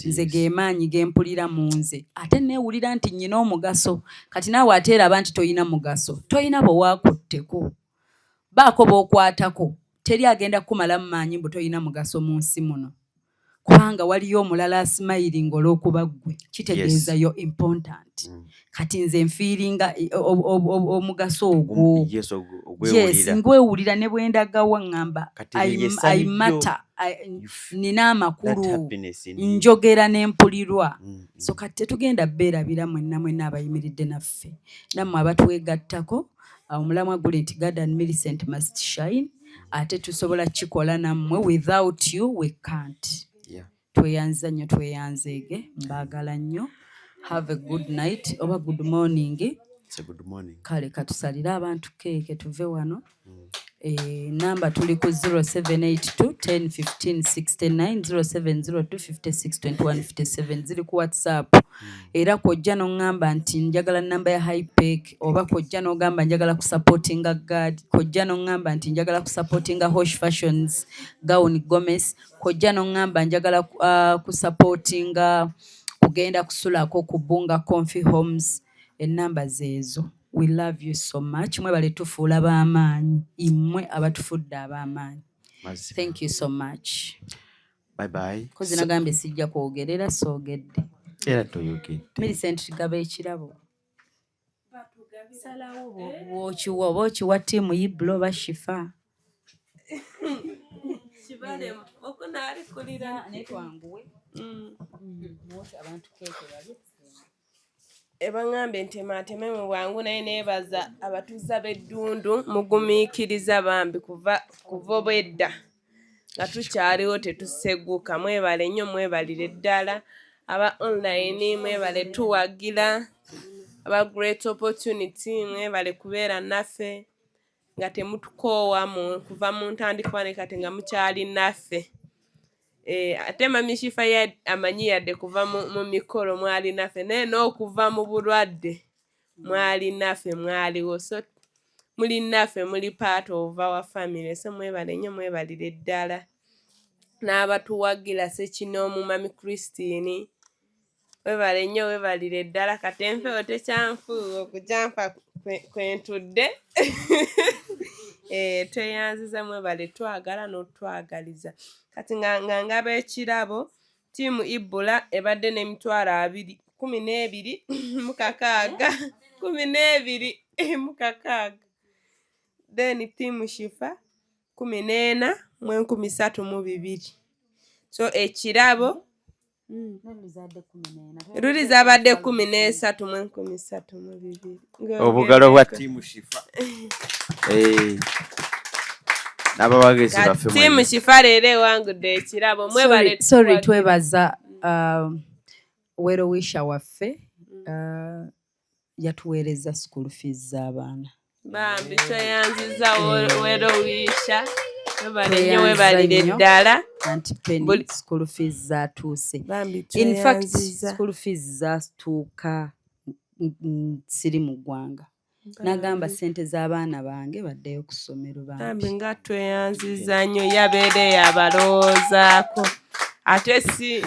Nze ge maanyi ge mpulira mu nze ate neewulira nti nnyina omugaso. Kati naawe ate eraba nti toyina mugaso, toyina bwe waakutteko. Baako b'okwatako, teri agenda kukumalamu maanyi mbu toyina mugaso mu nsi muno. Kubanga waliyo omulala asmilinga olw'okuba ggwe, kitegeeza you're important. Kati nze nfeelinga omugaso ogwo. Yes, ngwewulira ne bwe ndagawa ŋŋamba I matter, nina amakulu, njogera ne mpulirwa. So kati tetugenda beerabira mwenna mwenna abayimiridde naffe. Nammwe abatwegattako, omulamwa guli nti Gad and Millicent must shine. Ate tusobola kukikola nammwe, without you we can't. Tweyanza nnyo tweyanzeege, mbaagala nnyo. Have a good night oba good morning.
It's a good morning.
Kale katusalire abantu keeke tuve wano. Namba tuli ku 0782 10 15 69 0702 56 21 57 ziri ku WhatsApp. Era kw'ojja n'oŋŋamba nti njagala namba ya Hypec oba kw'ojja n'ogamba njagala kusupportinga Gad, kw'ojja n'oŋŋamba nti njagala kusupportinga Hosh Fashions, Gown Gomez, kw'ojja n'oŋŋamba njagala kusupportinga kugenda kusulako ku Bunga Comfy Homes, ennamba zeezo. We love you so much. Mwebale tufuula b'amaanyi. Immwe abatufudde ab'amaanyi. Thank you so much.
Bye bye.
Kozi nagambye sijja kwogerera soogedde.
Era toyogedde.
Millicent tugaba ekirabo. Salawo bw'okiwa oba okiwa ttiimu Ibra oba Shifa.
Kibalemu okunaalikulira.
Naye twanguwe. Abantu keeke balye.
Ebaŋŋambye ntemateme mu bwangu naye neebaza abatuuze b'eddundu mugumiikiriza bambi kuva kuva obwedda nga tukyaliwo tetuseguka mwebale nnyo mwebalire ddala aba online mwebale tuwagira aba Great Opportunity mwebale kubeera naffe nga temutukoowa mu kuva mu ntandikwa ne kati nga mukyali naffe. Ate Mummy Shifa ye amanyi yadde kuva mu mikolo mwali naffe naye n'okuva mu bulwadde mwali naffe mwaliwo so muli naffe muli part of our family so mwebale nnyo mwebalire ddala n'abatuwagira ssekinoomu Mummy Christine webale nnyo webalire ddala kati empewo tekyanfuuwa okujampa kwe ntudde. Eh, tweyanziza mwebale twagala n'otwagaliza. Kati nga nga ngaba ekirabo, ttiimu Ibula ebadde n'emitwalo abiri 16 mu 6, 16 mu 6. Then ttiimu Shifa 14 mu 302. So ekirabo luli zabadde 13 mu 302.
Obugalo bwa ttiimu Shifa. Eh, n'abawagizi baffe
Ttiimu
mwenna.
Shifa leero ewangudde ekirabo. Mwebale.
Sorry,
tuwagira.
Twebaza well-wisher waffe, yatuweereza school fees z'abaana.
Bambi tweyanziza well-wisher, webale nnyo.
Tweyanza
Webalire
nnyo.
ddala.
Anti Penny, school fees zatuuse.
Bambi
In fact,
tweyanziza.
school fees zatuuka siri mu ggwanga, n'agamba ssente z'abaana bange baddeyo ku ssomero.
Bambi
Bambi
nga tweyanziza nnyo, yabeera eyabalowoozaako, ate si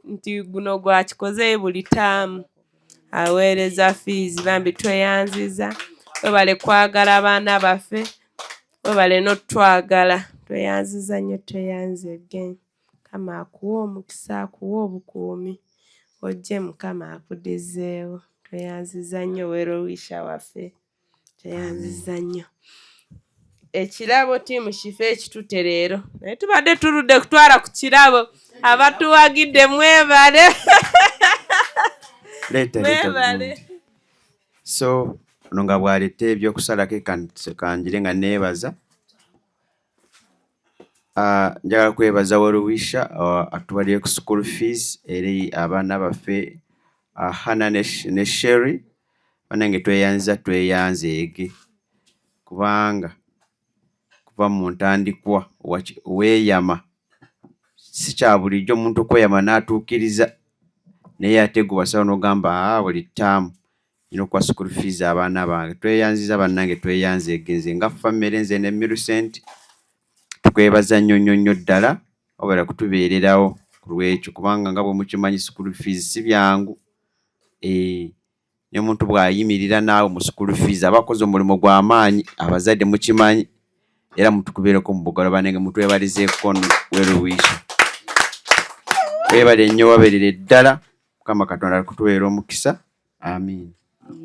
nti guno gwakikoze, buli taamu aweereza fees. Bambi tweyanziza, webale kwagala abaana baffe, webale n'otwagala. Tweyanziza nnyo, tweyanze again. Mukama akuwe omukisa, akuwe obukuumi, ojje Mukama akudizzeewo. Tweyanziza nnyo well-wisher waffe, tweyanziza nnyo. Ekirabo ttiimu Shifa ekitute leero, naye tubadde tuludde kutwala ku kirabo. Abatuwagidde mwebale.
Leeta, leeta.
Mwebale.
Bulungi. So ono nga bw'aleeta ebyokusalako, kanjire nga neebaza. Ah, njagala kwebaza well-wisher atubalire ku school fees eri abaana baffe, Hana ne Sherry. Bannange tweyanziza, tweyanzeege, kubanga kuva mu ntandikwa weeyama. Si kya bulijjo omuntu okweyama n'atuukiriza, naye ate gwe wasalawo n'ogamba, aa, buli ttaamu nina okuwa school fees abaana bange. Tweyanziza bannange, tweyanzeege. Nze nga family, nze ne Millicent, tukwebaza nnyo nnyo nnyo ddala wabula kutubeererawo ku lwekyo, kubanga nga bwe mukimanyi, school fees si byangu. Eh, ne muntu bw'ayimirira naawe mu school fees aba akoze omulimu gw'amaanyi. Abazadde mukimanyi, era mutukubeereko mu bugalo. Bannange, mutwebalizeeko well-wisher. Webale nnyo, wabeerere ddala. Mukama Katonda kutuweera omukisa. Amiina.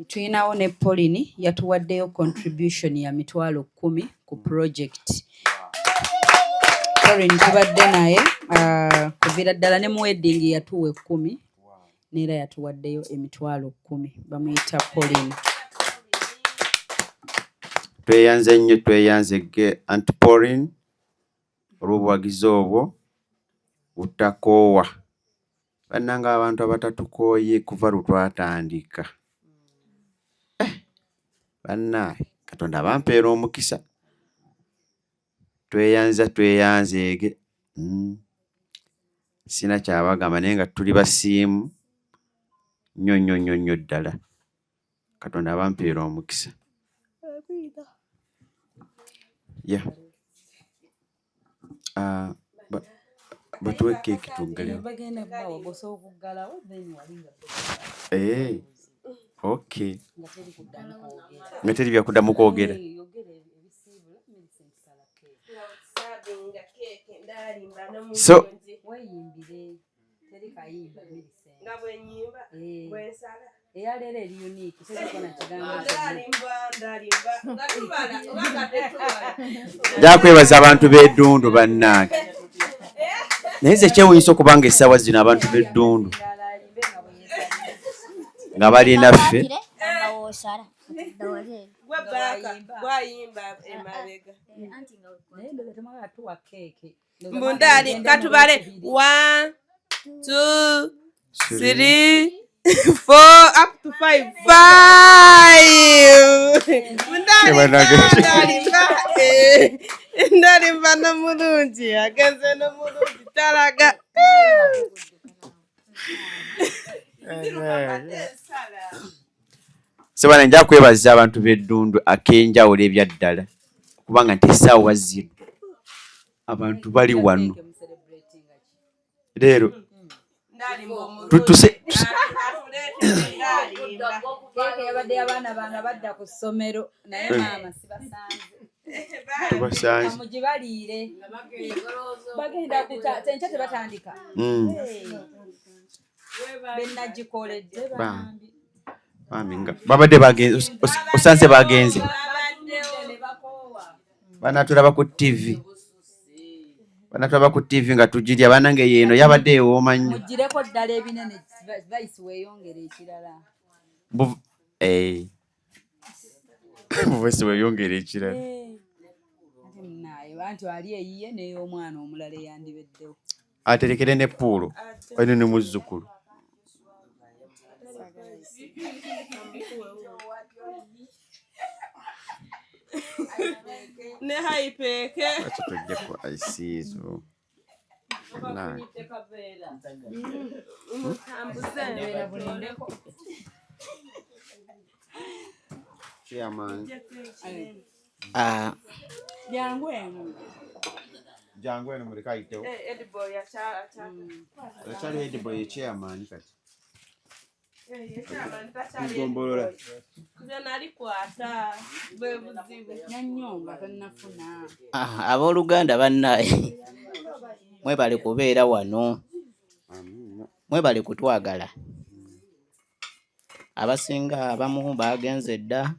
Tulinawo ne Pauline, yatuwaddeyo contribution ya 100,000 ku project. Pauline tubadde naye kuviira ddala ne mu wedding, yatuwa 10,000, neera yatuwaddeyo 10,000. Bamuyita Pauline.
Tweyanze nnyo, tweyanze ge Anti Pauline olw'obuwagizi obwo butakoowa. Bannange, abantu abatatukooye kuva lwe twatandika. Eh, bannaaye, Katonda abampeera omukisa. Tweyanza, tweyanzeege. Sina kyabagamba, naye nga tuli basiimu nnyo nnyo nnyo nnyo ddala. Katonda abampeera omukisa. Yeah. Ah, batuwe keeki tuggalewo.
Bagenda kubawa gosobola okuggalawo, then wali nga
Eh, okay.
nga teri kuddamu kwogera.
Nga teri byakuddamu kwogera.
Eh, yogera ebisiibula, Millicent sala keeki.
So
Weeyimbire, teri kayimba, Millicent.
Nga bwenyimba.
Eh.
Bwensala.
Eyaleero eri unique, teriko na kigambo kyonna.
Ndalimba, ndalimba nga tubala oba nga tetubala.
Nja kwebaza abantu b'eddundu bannange, naye nze kyewuunyisa okubanga essaawa zino abantu b'eddundu nga balinaffe.
Nga woosala dawali.
Gwe baaka gwayimba emabega.
Anti nga
Naye ndowooza temwagala tuwa keeki.
Mbundali katubale, one, two, three, four, up to five, five. Ndalimba, eh, ndalimba n'omulungi agenze n'omulungi talaga.
Sebana, nja kwebaza abantu b'eddundu ak'enjawulo ebyaddala, kubanga nti essaawa zino abantu bali wano leero.
Keeke yabadde abaana bange badda ku ssomero, naye maama sibasanze.
Tubasanze.
Mugibaliire. Bagenda kuta enkya tebatandika. Benagikoledde bambi.
Bambi nga babadde bagenze, osanze bagenze. Banatulaba ku TV. Banatulaba ku TV nga tugirya banange yeeno yabadde ewooma nnyo.
Mugireko ddala ebinene vice weeyongere ekirala.
Eh. Voice weeyongere ekirala.
Eh. Ate munaaye anti ali eyiye n'ey'omwana omulala eyandibeddewo.
Aterekere ne puulo olina ne muzzukulu.
Ne hayipeeke.
Lwaki tojjako ice ezo? Bannange.
Mutambuze.
Chairman.
Ah,
Jangu eno.
Jangu eno muleke ayitewo.
Eh, Ediboy
Akyali headboy ye chairman kati.
Eh, ye chairman takyali
Mugombolola.
headboy. Nze nalikwata bwe buzibu.
Nanyonga tannafuna.
Ah, abooluganda bannaye mwebale kubeera wano, mwebale kutwagala. Abasinga abamu baagenze dda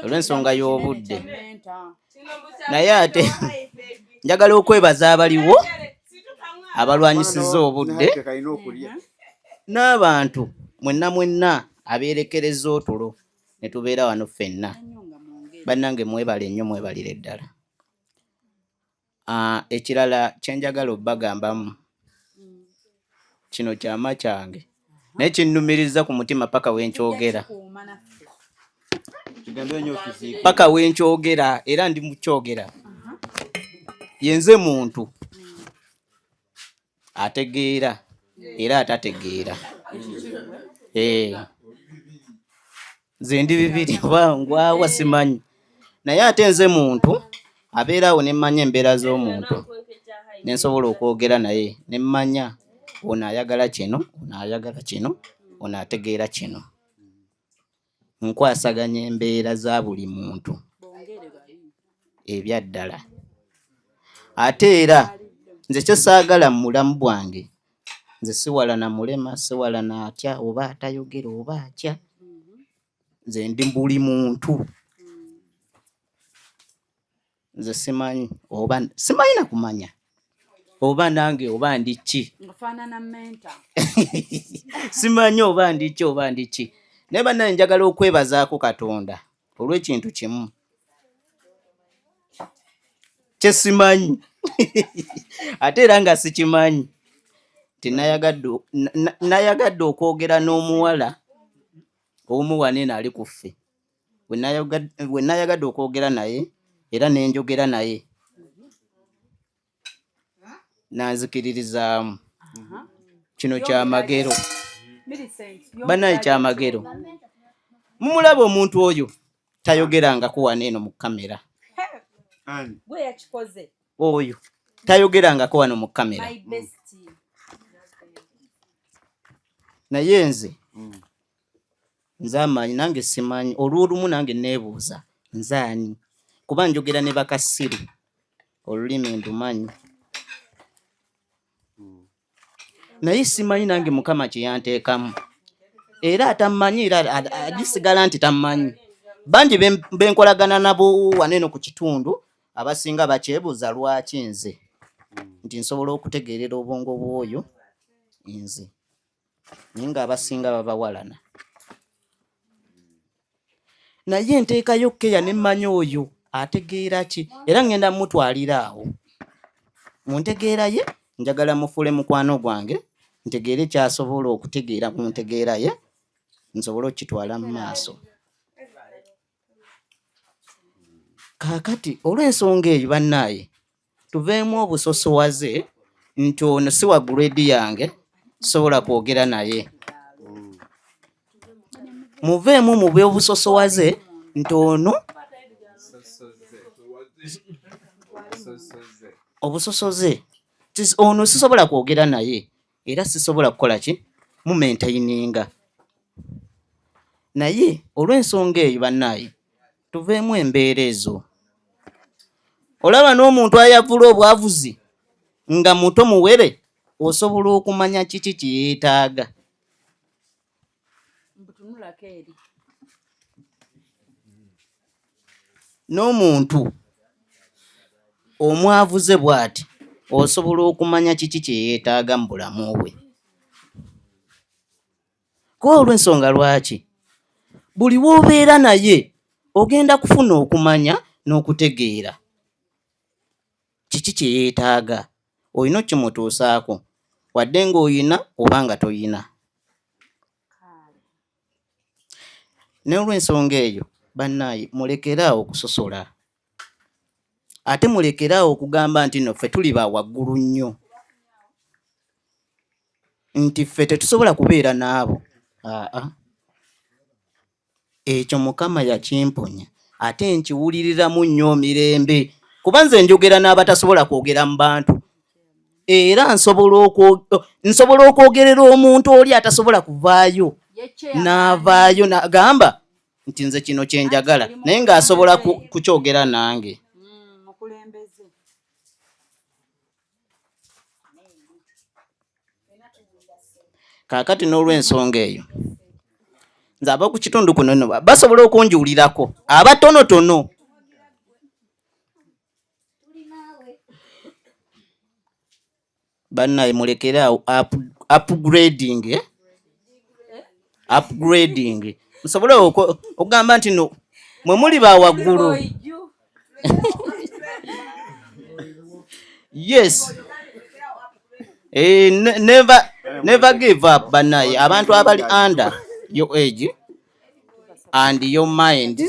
olw'ensonga y'obudde, naye ate njagala okwebaza abaliwo abalwanyisizza obudde
Kalina okulya.
n'abantu mwenna mwenna abeerekereza otulo ne tubeera wano ffenna. Bannange mwebale nnyo, mwebalire ddala. Ah, ekirala kye njagala obbagambamu kino kyama kyange naye kinnumiriza ku mutima paka we nkyogera.
Kuuma naffe.
Kigambe nnyo okiziike.
Paka we nkyogera era ndi mukyogera. Yenze muntu ategeera era atategeera. Eh. Nze ndi bibiri oba ngwawa simanyi. Naye ate nze muntu abeera awo ne mmanya embeera z'omuntu ne nsobola okwogera naye ne mmanya ono ayagala kino, ono ayagala kino, ono ategeera kino. Nkwasaganya embeera za buli muntu ebyaddala. Ate era nze kye saagala mu bulamu bwange nze siwalana mulema, siwalana atya oba atayogera oba atya. Nze ndi buli muntu. Nze simanyi oba simanyi na kumanya oba nange oba ndi ki.
Ofaanana mentor.
Simanyi oba ndi ki oba ndi ki. Naye bannange njagala okwebazaako Katonda olw'ekintu kimu kye simanyi ate era nga sikimanyi nti nayagadde okwogera n'omuwala omu wano eno ali ku ffe. We nayagadde okwogera naye era ne njogera naye nanzikiririzaamu. Kino kyamagero. Bannange kyamagero. Mumulaba omuntu oyo tayogerangako wano eno mu kamera.
Gwe yakikoze.
Oyo tayogerangako wano mu kamera.
My bestie.
Naye nze amanyi nange simanyi olw'olumu nange neebuuza nze ani kuba njogera ne bakasiru olulimi ndumanyi naye simanyi nange Mukama kye yanteekamu era atammanyi era agisigala nti tammanyi. Bangi benkolagana nabo wano eno ku kitundu abasinga bakyebuuza lwaki nze nti nsobola okutegeerera obwongo bw'oyo nze naye ng'abasinga babawalana. Naye nteekayo keya ne mmanya oyo ategeera ki era ngenda mutwalira awo. Mu ntegeera ye njagala mufuule mukwano gwange ntegeere ky'asobola okutegeera mu ntegeera ye nsobole okukitwala mu maaso. Kaakati olw'ensonga eyo bannaaye tuveemu obusosowaze nti ono si wa grade yange sobola kwogera naye. Muveemu mu by'obusosowaze nti ono obusosoze ono sisobola kwogera naye era sisobola kukola ki mumaintaininga. Naye olw'ensonga eyo bannaaye tuveemu embeera ezo. Olaba n'omuntu ayavula obwavuzi nga muto muwere, osobola okumanya kiki kye yeetaaga. N'omuntu omwavuze bw'ati osobola okumanya kiki kye yeetaaga mu bulamu bwe. Kuba olw'ensonga lwaki buli w'obeera naye ogenda kufuna okumanya n'okutegeera kiki kye yeetaaga, olina okkimutuusaako wadde ng'olina oba nga toyina. N'olwensonga eyo bannaaye mulekere awo okusosola ate mulekere awo okugamba nti no ffe tuli ba waggulu nnyo nti ffe tetusobola kubeera n'abo. Aa, ekyo Mukama yakimponya ate nkiwuliriramu nnyo mirembe kuba nze njogera n'abatasobola kwogera mu bantu era nsobola okwogerera omuntu oli atasobola kuvaayo n'avaayo nagamba nti nze kino kye njagala naye ng'asobola kukyogera nange. Kaakati n'olw'ensonga eyo nze ab'oku kitundu kuno nno basobola okunjuulirako abatonotono. Bannaye mulekere awo upgrading, eh? Upgrading musobole okugamba nti no mwe muli ba waggulu. Yes. Never, never give up bannaye abantu abali under your age and your mind.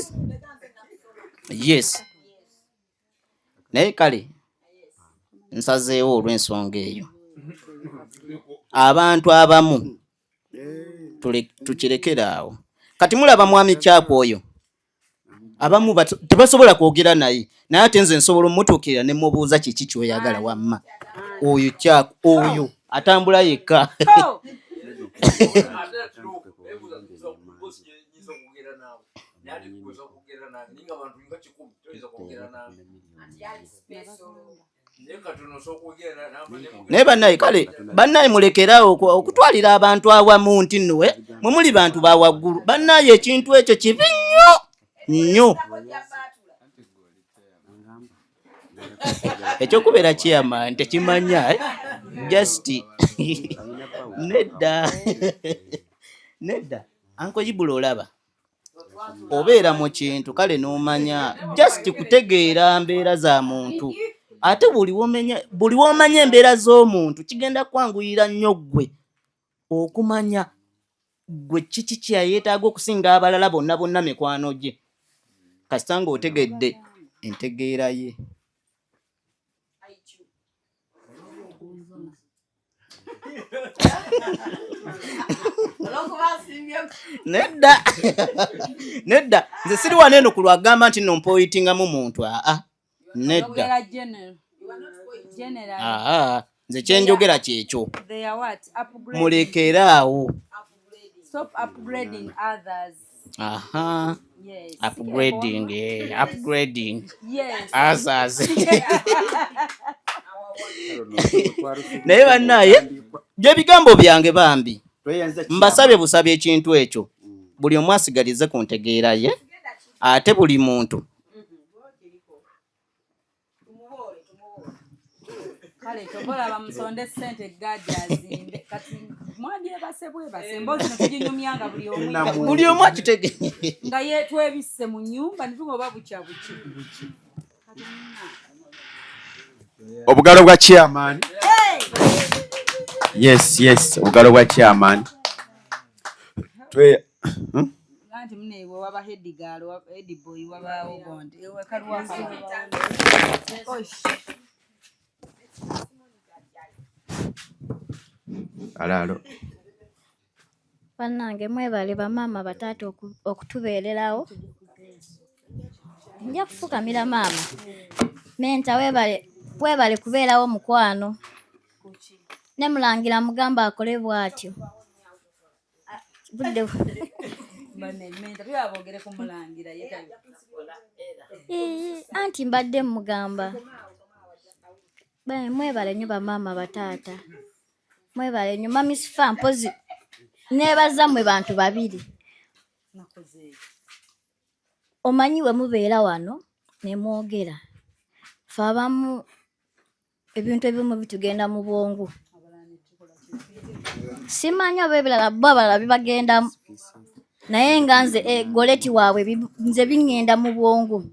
Yes. Naye kale nsazeewo olw'ensonga eyo abantu abamu tukirekere awo. Kati mulaba mwami Kyakwe oyo abamu tebasobola kwogera naye, naye ate nze nsobola omutuukirira ne mubuuza kiki ky'oyagala wamma. Oyo Kyakwe oyo atambula yekka. Naye bannaye kale bannaye mulekerawo okutwalira abantu awamu nti nno mwe muli bantu ba waggulu. Bannaye ekintu ekyo kibi nnyo nnyo. Ekyokubeera chairman tekimanya, eh? Just nedda nedda. Anko Ibula olaba obeera mu kintu kale n'omanya just kutegeera mbeera za muntu, ate buli w'omanya embeera z'omuntu kigenda kwanguyira nnyo ggwe okumanya ggwe kiki kye yeetaaga okusinga abalala bonna bonna mikwano gye, kasita ng'otegedde entegeera ye. Nedda nedda, nze siri wano eno ku lwagamba nti nno mpoyitingamu muntu. Aa nedda, aa nze kyenjogera kyekyo, mulekere awo. Aha. Upgrading, upgrading. Others. Naye bannaye byebigambo byange bambi mbasabye busabye ekintu ekyo buli omu asigalize ku ntegeera ye, ate buli muntu
Kale tokola bamusonde ssente gaadi azimbe. Kati mwandyebase bwebase emboozi ne tuginyumya nga buli omu
buli omu akitege
nga ye twebisse mu nnyumba ne tuba oba bukya buki.
Obugalo bwa chairman. Yes, yes, obugalo bwa chairman.
Anti mune we waba head girl, head boy wabaawo gondi. Ewe kalwa
Alaalo.
Bannange mwebale bamaama bataata okutubeererawo. Nja kufukamira maama. Menta webale, webale kubeerawo mukwano. Ne mulangira mugamba akole bw'atyo. Budde Anti mbadde mugamba mwebale nnyo bamaama bataata, mwebale nnyo mami Sifa. Mpozi neebaza mmwe bantu babiri. Omanyi we mubeera wano ne mwogera, ffe abamu ebintu ebimu bitugenda mu bwongo, simanyi oba ebirala bo abalala bibagendamu, naye nga nze goleti waabwe nze biŋŋenda mu bwongo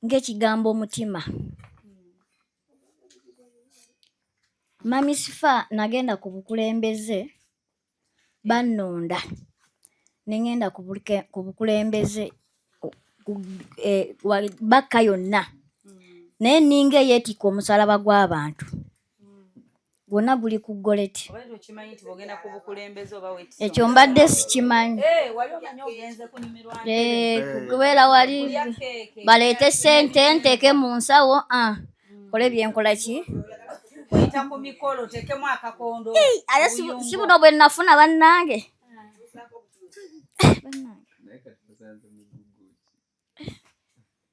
ng'ekigambo omutima. Mami Sifa nagenda ku bukulembeze, bannonda ne ŋŋenda ku bukulembeze bakka yonna, naye nninga eyeetikka omusalaba gw'abantu gwonna guli ku goleti. Ekyo mbadde sikimanyi. Kubeera wali baleete ssente nteeke mu nsawo, nkole byenkola ki, ate si buno bwe nafuna bannange.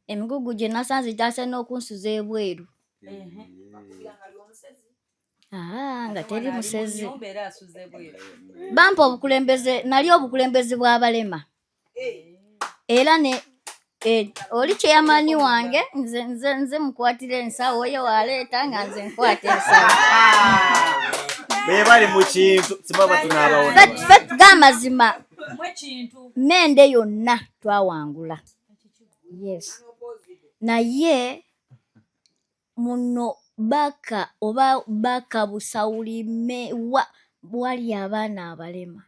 Emigugu gye nasanze gyase n'okunsuza ebweru. Nga teri musezi. Bampa obukulembeze, nali obukulembeze bw'abalema. Era ne oli kyeyamaani wange nze nze nze mukwatira ensawo ye waleeta nga nze nkwata ensawo.
Be bali mu kintu simaba tunaabawona.
Ffe g'amazima mende yonna twawangula. Yes. Naye muno baka oba baka busawulime wali abaana abalema,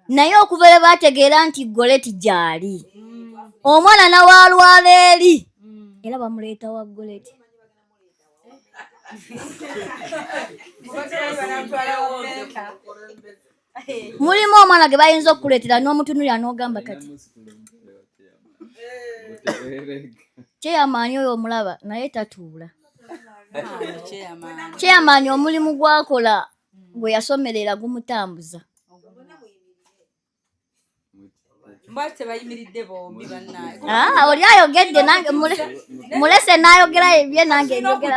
naye okuva lwe baategeera nti goleti gyali omwana nawalwala eri era bamuleeta wa goleti. Mulimu omwana ge bayinza okukuleetera n'omutunulira n'ogamba kati kyeyamaanyi oyo omulaba naye tatuula. Kyeyamaanyi omulimu gwakola gwe yasomerera gumutambuza. Oli ayogedde nange mulese n'ayogera ebye nange njogera.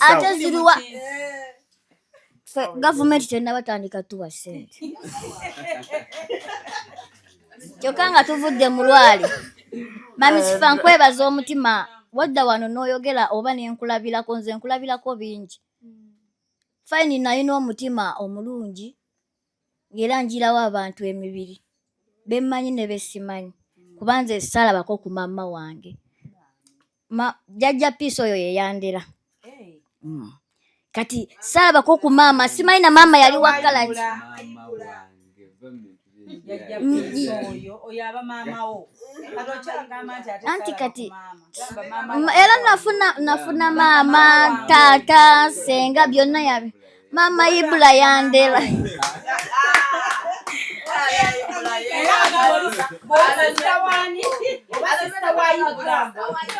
Ate ziruwa gavumenti tennabatandika tuwa ssente, kyokka nga tuvudde mu lwali. Mami Sifa nkwebaza omutima wadda wano n'oyogera oba nenkulabirako, nze nkulabirako bingi. Fayini nalina omutima omulungi ng'era njirawo abantu emibiri bemmanyi ne besimanyi, kuba nze saalabako ku maama wange. Jjajja Peace oyo yeyandera. Kati saalabako ku maama, simanyi na maama yali wa kalaki. Anti kati era nafuna maama, taata, senga byonna yabi. Maama Ibula yandera.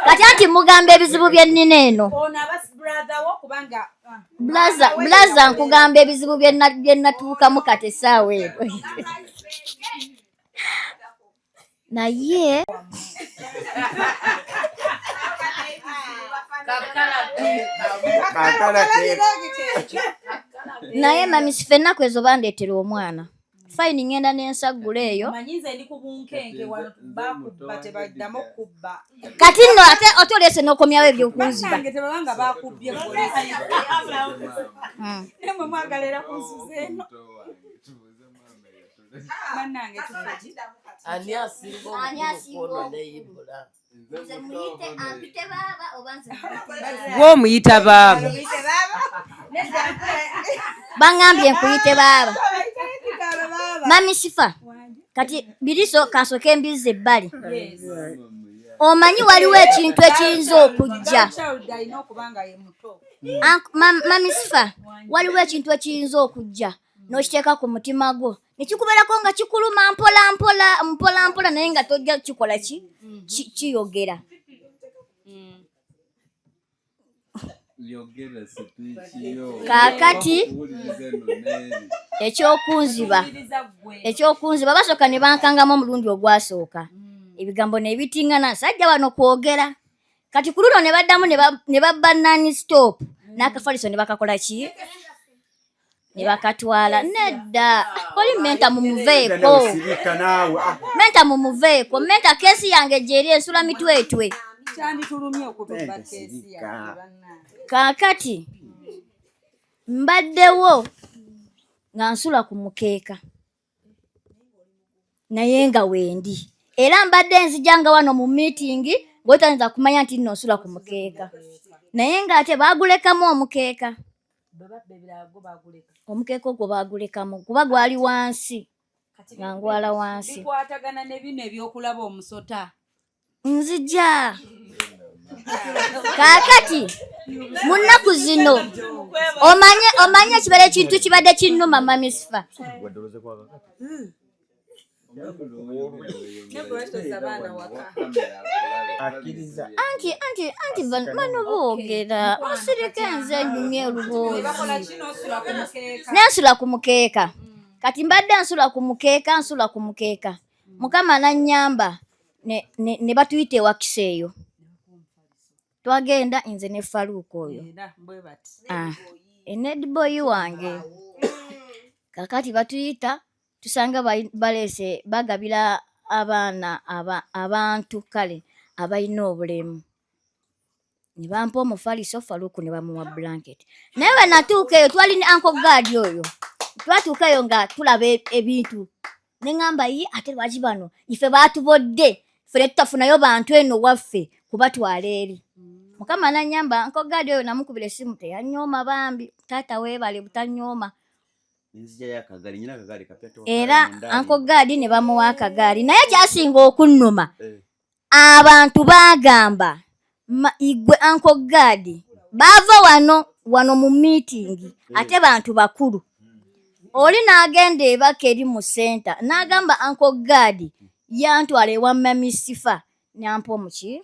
Kati anti mugamba ebizibu bye nnina eno. Blaza nkugamba ebizibu bye nnatuukamu kati essaawa eno. Naye naye mami sifa ennaku ezo bandeetera omwana. Fayini ngenda n'ensaggula eyo. Kati nno ate ate oleese n'okomyawo ebyokunziba.
Ani asinga obukulu ne Ibula?
Gw'omuyita baaba.
Bangambye nkuyite baaba. Mami Sifa, kati biriso kansooke mbizze ebbali. Omanyi waliwo ekintu ekiyinza okujja. Mami Sifa, waliwo ekintu ekiyinza okujja n'okiteeka ku mutima gwo ne kikubeerako nga kikuluma mpola mpola mpola mpola, naye nga tojja kikola kiyogera. Kaakati ekyokunziba ekyokunziba basooka ne bankangamu omulundi ogwasooka ebigambo ne bitingana sajja wano kwogera kati ku luno ne baddamu ne babba nani stop n'akafaliso ne bakakola ki ne bakatwala nedda oli menta mumuveeko menta mumuveeko menta keesi yange gyeri ensula mitwetwe kaakati mbaddewo nga nsula ku mukeeka naye nga wendi era mbadde nzija nga wano mu miitingi ng'otayinza kumanya nti nno nsula ku mukeeka naye ng'ate baagulekamu omukeeka omukeeka ogwo baagulekamu kuba gwali wansi nga ngwala wansi
bikwatagana ne bino ebyokulaba omusota
nzija kaakati mu nnaku zino omanye omanye ekibala ekintu kibadde kinnuma mamisifa anti anti anti bano boogera musirike nze nyumye oluboozi nensula ku mukeeka kati mbadde nsula ku mukeeka nsula ku mukeeka mukama nanyamba ne batuyita ewakisa eyo twagenda nze ne faluuka oyo ah, enedboyi wange kakati batuyita tusanga baleese bagabira abaana abantu kale abalina obulemu ne bampa omufaliso faluku ne bamuwa blanket naye bwe natuuka eyo twali ne anko gaadi oyo twatuuka eyo nga tulaba ebintu ne ŋŋamba yi ate lwaki bano ife baatubodde ffe ne tutafunayo bantu eno waffe kubatwala eri mukama nanyamba anko gaadi oyo namukubira essimu teyanyooma bambi taata weebale butanyooma era anko gaadi ne bamuwa akagaali naye kyasinga okunnuma eh. Abantu baagamba igwe Uncle Gad baava wano wano mu miitingi hmm. ate bantu bakulu oli n'agenda ebaka eri mu senta n'agamba Uncle Gad yantwala ewa Mami Sifa nampa omuki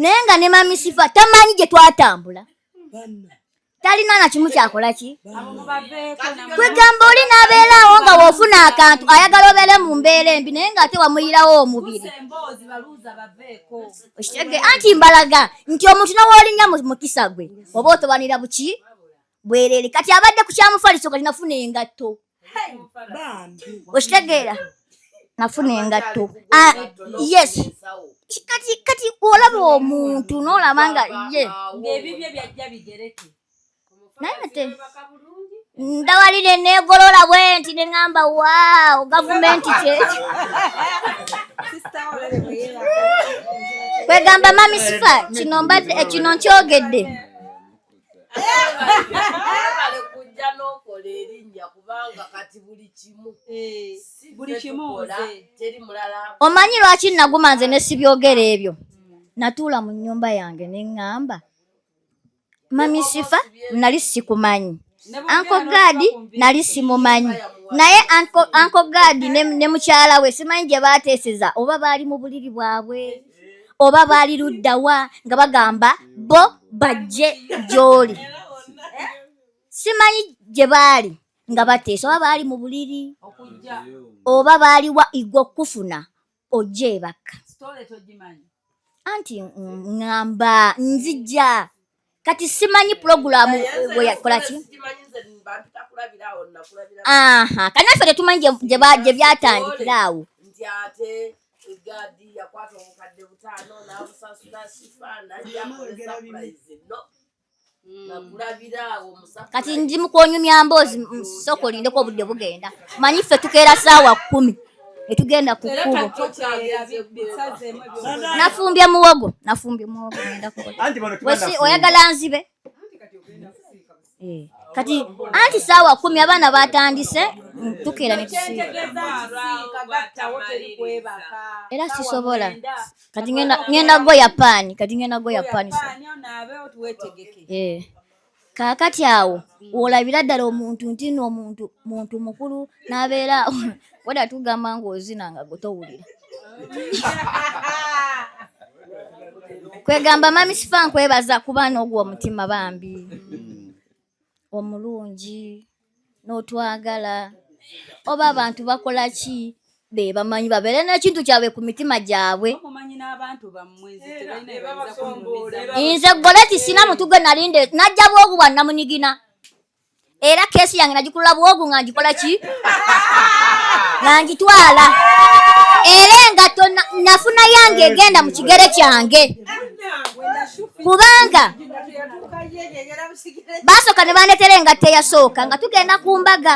naye nga ne Mami Sifa tamanyi gye twatambula talina na kimu kyakola ki kwegamba oli n'abeeraawo nga wofuna akantu ayagala obeere mu mbeera embi naye ng'ate wamuyirawo omubiri okitege anti mbalaga nti omuntu nowoolinya mu mukisa gwe oba otobanira buki bwerere kati abadde ku kyamufaliso kati nafuna engatto okitegeera nafuna engatto ah, yes kati kati olaba omuntu nolaba nga ye naye ate ndawalire negolola bwenti neŋamba waawo gavumenti kyekyo kwegamba mami sifa kino mbadde kino nkyogedde
Webale kujja n'okola erinnya kubanga kati buli kimu
eh,
si
buli
ffe
kimu
tukola,
nze.
teri mulala
omanyi lwaki naguma nze ne sibyogera ebyo natuula mu nnyumba yange ne ŋŋamba mami sifa nali sikumanyi anko gaadi nali simumanyi naye anko gaadi ne mukyala we simanyi gye baateeseza oba baali mu buliri bwabwe oba baali luddawa nga bagamba bo bajje gy'oli simanyi gye baali nga bateesa oba baali mu buliri oba baaliwa igwe okukufuna ojja ebakka anti ŋŋamba nzija kati simanyi pulogulaamu bweyakolaki aha kati naffe tetumanyi gye byatandikira awo
nti ate egadi yakwata obukadde butaano n'abusasula sifa najja akole surprise no
kati ndi mukwonyumya mboozi sooka olindeko obudde bugenda manyi ffe tukeera saawa kkumi netugenda ku kkubo nafumbye muwogo nafumbye muwogo ngenda oyagala nzibe eh, kati anti saawa kumi abaana batandise tukeera netusiiba era sisobola kati ngenda goya paani kati ngenda goya paani eh. Kaakati awo wolabira ddala omuntu nti no omuntu muntu mukulu n'abeera weda tugamba ng'ozina nga gwe towulira. Kwegamba mami Sifa nkwebaza kuba n'ogwo omutima bambi omulungi n'otwagala. Oba abantu bakola ki be bamanyi babeere n'ekintu kyabwe ku mitima gyabwe. Nze Goleti sina muntu gwe nalinde najja bwogu bwa namunigina era keesi yange nagikulula bwogu nga ngikola ki nga ngitwala era engatto nafuna yange egenda mu kigere kyange kubanga basooka ne bandetera engatto eyasooka nga tugenda ku mbaga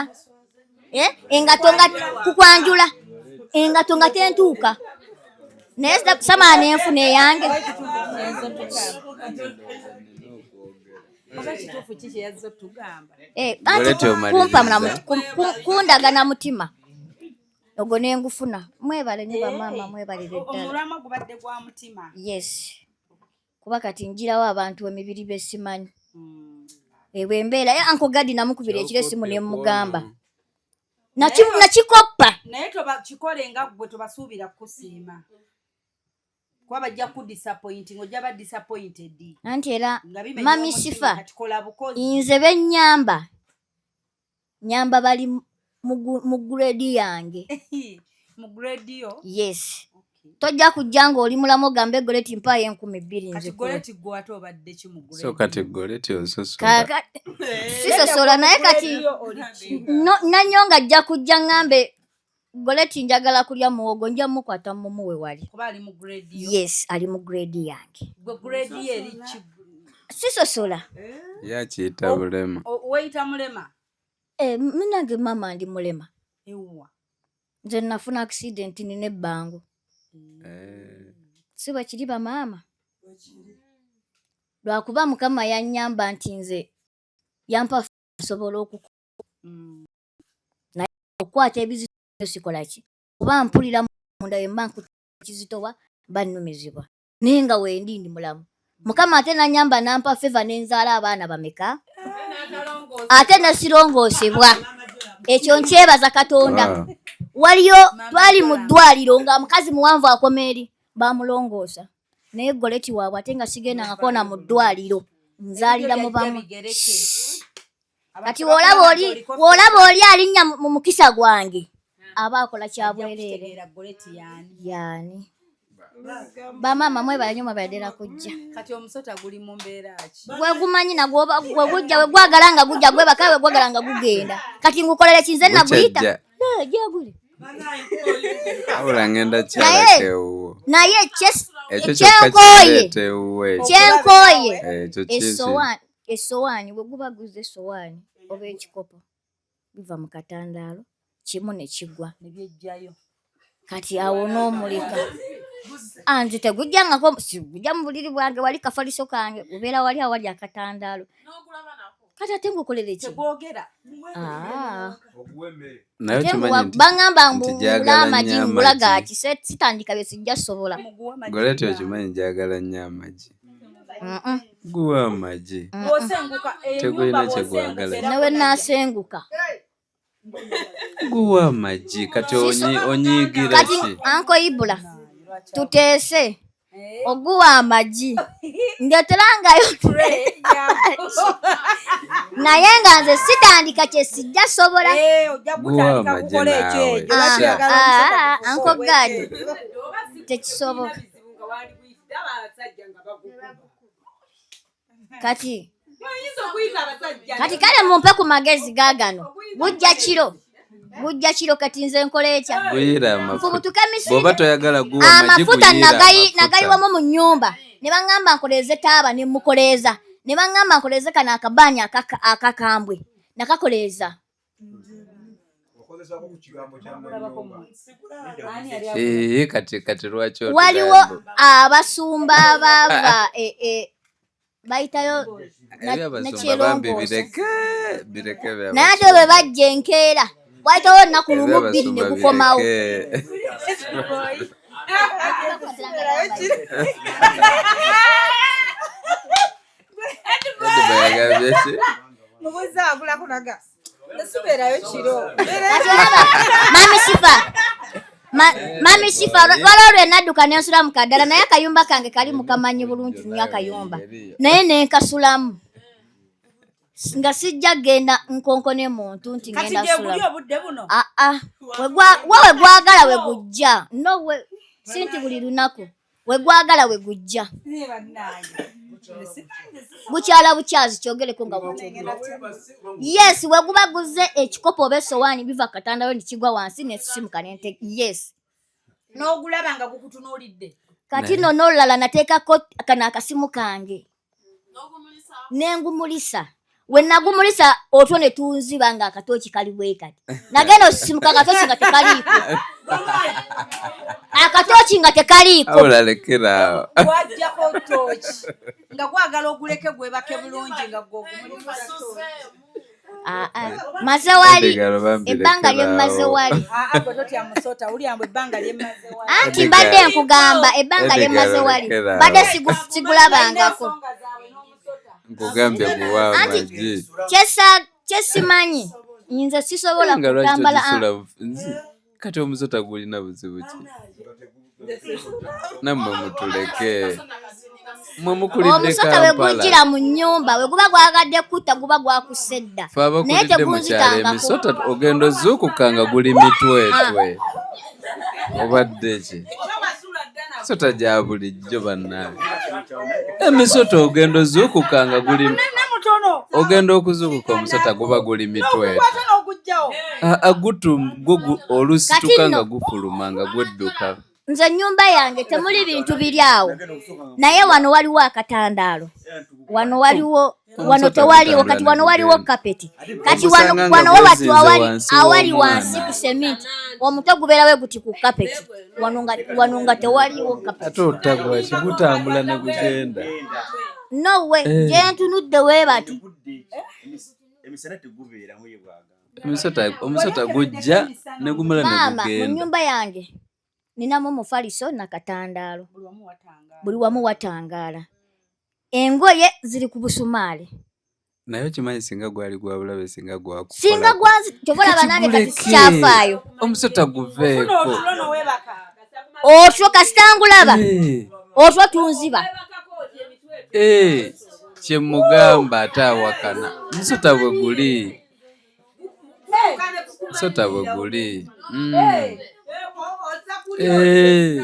eh, engatto nga kukwanjula engatto nga tentuuka naye samala nenfuna eyange. Eh, kumpa kundaga na mutima ogwo nengufuna. Mwebale nyo bamaama, mwebalire ddala. Yes, kuba kati njirawo abantu emibiri besimanyi ebwe embeera. Uncle Gadi namukubira ekiro esimu nemugamba nakikoppa.
Naye kikole nga gwe tobasuubira kukusiima kuba bajja ku disappointing, ojja ba disappointed.
Anti era mami Sifa, nze benyamba nyamba bali mu grade yange.
Mu grade yo?
Yes, tojja kujja ng'oli mulamu ogambe Goleti mpaayo 2000.
Nze Goleti gwe ate obadde ki mu grade?
So kati Goleti ososola?
Sisosola, naye kati nanyonga ajja kujja ŋŋambe Goleti njagala kulya muwogo, nja mukwata mumuwe wali. Yes, ali mu grade yange. Sisosola.
Yakiyita bulema.
Weyita mulema?
Eh, munange maama ndi mulema. Nze nafuna accident nina ebbango.
Eh.
Si bwe kiri bamaama? Lwakuba Mukama yannyamba nti nze yampa nsobola okukola naye okukwata ebizito sikola ki kuba mpulira munda wemba nkukizitowa mba nnumizibwa naye nga wendi ndi mulamu. Mukama ate nanyamba nampa favour nenzaala abaana bameka ate nesirongoosebwa. Ekyo nkyebaza Katonda. Waliyo twali mu ddwaliro nga mukazi muwanvu akoma eri bamulongoosa naye Goleti waabwe ate nga sigenda nga kona mu ddwaliro nzaalira mu bamu. Kati wolaba oli wolaba oli alinnya mu mukisa gwange aba akola kya bwereere. Yani bamaama mwebale nnyo, mwebale ddala kujja.
Kati omusota guli mu mbeera ki?
Gwe gumanyi nagwo gwe gujja we gwagala nga gujja gwebaka we gwagala nga gugenda. Kati ngukolere ki nze naguyita? Gyeguli.
Wabula ngenda kyalako ewuwo.
Naye
Ekyo kyokka
kyenkooye
kireeta ewuwo ekyo.
Kyenkooye
Ekyo kiki?
Essowaani bwe guba guze essowaani oba ekikopo biva mu katandaalo kimu ne kigwa. Kati awo n'omuleka. Anze tegujjangako sigujja mu buliri bwange wali kafaliso kange gubeera wali awali akatandaalo. Kati ate ngukolere ki? Ah.
Naye
Ate
okimanyi nti
baŋŋamba mbu
nti
ngula
gyagala
amagi
nnyo
ngula
amagi.
gaaki sitandika bye sijja sobola.
Goleti okimanyi gyagala nnyo amagi. Guwa amagi. Tegulina kye gwagala.
Ne we naasenguka.
Guwa amagi kati onyiigira
Kati
ki?
Uncle Ibula tuteese oguwa amagi ndeeterangayo naye nga nze sitandika kye sijja sobola.
Guwa amagi naawe.
Ah, ah, Uncle Gad tekisoboka. Kati kati kale mumpe ku magezi gaagano gujja kiro gujja kiro kati nze nkola etya?
Guyira amafuta.
Nfubutuke misinde.
Bw'oba toyagala guwa amagi
Amafuta
guyira amafuta.
nagayiwamu mu nnyumba ne baŋŋamba nkoleeze taaba ne mukoleeza ne baŋŋamba nkoleeze kano akabaani akakambwe nakakoleeza.
Ee, kati kati lwaki
Waliwo
otugamba?
abasumba abaava bayitayo
Ebyabasumba bambi
nakyerongoosa.
bireke bireke.
Naye ate bwe bajja enkeera wayitawo olunaku lumu bbiri ne
Ebyabasumba
gukomawo.
bireke. Ediba yagambye ki?
Mubuuza agulako naga nesibeerayo kiro.
Kati olaba mami Sifa. Mami Shifa, waliwo lwe nadduka ne nsula mu kaddala, naye akayumba kange kali mukamanyi bulungi nnyo akayumba, naye ne nkasulamu nga sijja genda nkonkone muntu nti
Kati
ngenda
gye guli
sulamu.
obudde buno.
Aa, wa we gwagala we gujja, no we si nti buli lunaku we gwagala we gujja.
Naye bannange.
Bukyala bukyazi kyogereko nga bw'okyogera. Yes, we guba guze ekikopo oba essowaani biva ku katanda ne kigwa wansi ne sisimuka ne nte, yes.
N'ogulaba nga gukutunuulidde.
Kati nno n'olulala nateekako kano akasimu kange ne ngumulisa, we nagumulisa otwo ne tunziba nga akatooki kali bwe kati, nagenda osisimuka akatooki nga tekaliiko, akatooki nga tekaliiko.
Abula lekera.
Gwajjako tooki nga gwagala oguleke gwebake bulungi nga gwe ogumulisa tooki.
Aa, maze wali
Edgar, bambi
ebbanga
lekera
lye mmaze
awo.
wali.
Aa, gwe totya musota, wulira mbu ebbanga lye mmaze wali.
Anti mbadde nkugamba ebbanga lye mmaze wali
Edgar,
mbadde
lekera awo.
sigulabangako.
Nkugambye guwa
Anti
amagi.
kyesimanyi nze sisobola
Nga lwaki
kutambala
togisula kati omusota gulina buzibu ki? Nammwe mutuleke. Mmwe mukulidde
Omusota we
Kampala.
gujjira mu nnyumba, we guba gwagadde kutta guba gwakusse dda,
Ffe
naye
abakulidde mu kyalo
tegunzitangako.
emisota ogenda ozuukuka nga guli mitwetwe. Obadde ki? Misota gya bulijjo bannange. Emisota ogenda ozuukuka nga guli
Mutono.
ogenda okuzuukuka omusota guba guli mitwetwe.
N'ogukwata n'oguggyawo.
Agutu gwo olusituka
Kati nno-
nga gufuluma nga gwedduka.
Nze ennyumba yange temuli bintu biri awo, naye wano waliwo akatandaalo, wano waliwo, wano
Omusota
tewaliwo.
gutambula
Kati
ne
wano waliwo
gugenda.
kapeti, kati
Ogusanga
wano
nga
wano we bati
gwezinze
awali
wansi
awali
w'omwana.
wansi ku seminti, omutwe gubeera we guti ku kapeti, wano nga tewaliwo kapeti.
Ate otagwa ki gutambula ne gugenda.
No we
Eh.
gye ntunudde we bati.
Emisana tegubeeramu ye bwagamba.
Omusota gujja ne gumala ne
Maama, mu
gugenda.
nnyumba yange ninamu omufaliso nakatandaalo, buli wamu watangaala, engoye ziri ku busumaali.
Naye okimanyi singa gwali gwa bulabe singa gwakukolako.
Singa gwanzi kyova olaba nange kati
Kati
sikyafaayo.
Omusota guveeko.
Otulo n'oweebaka.
Otwo kasita ngulaba
Eh,
otwo tunziba.
eh, kye mugamba ate awakana. Omusota bwe guli. Omusota bwe guli. Eh.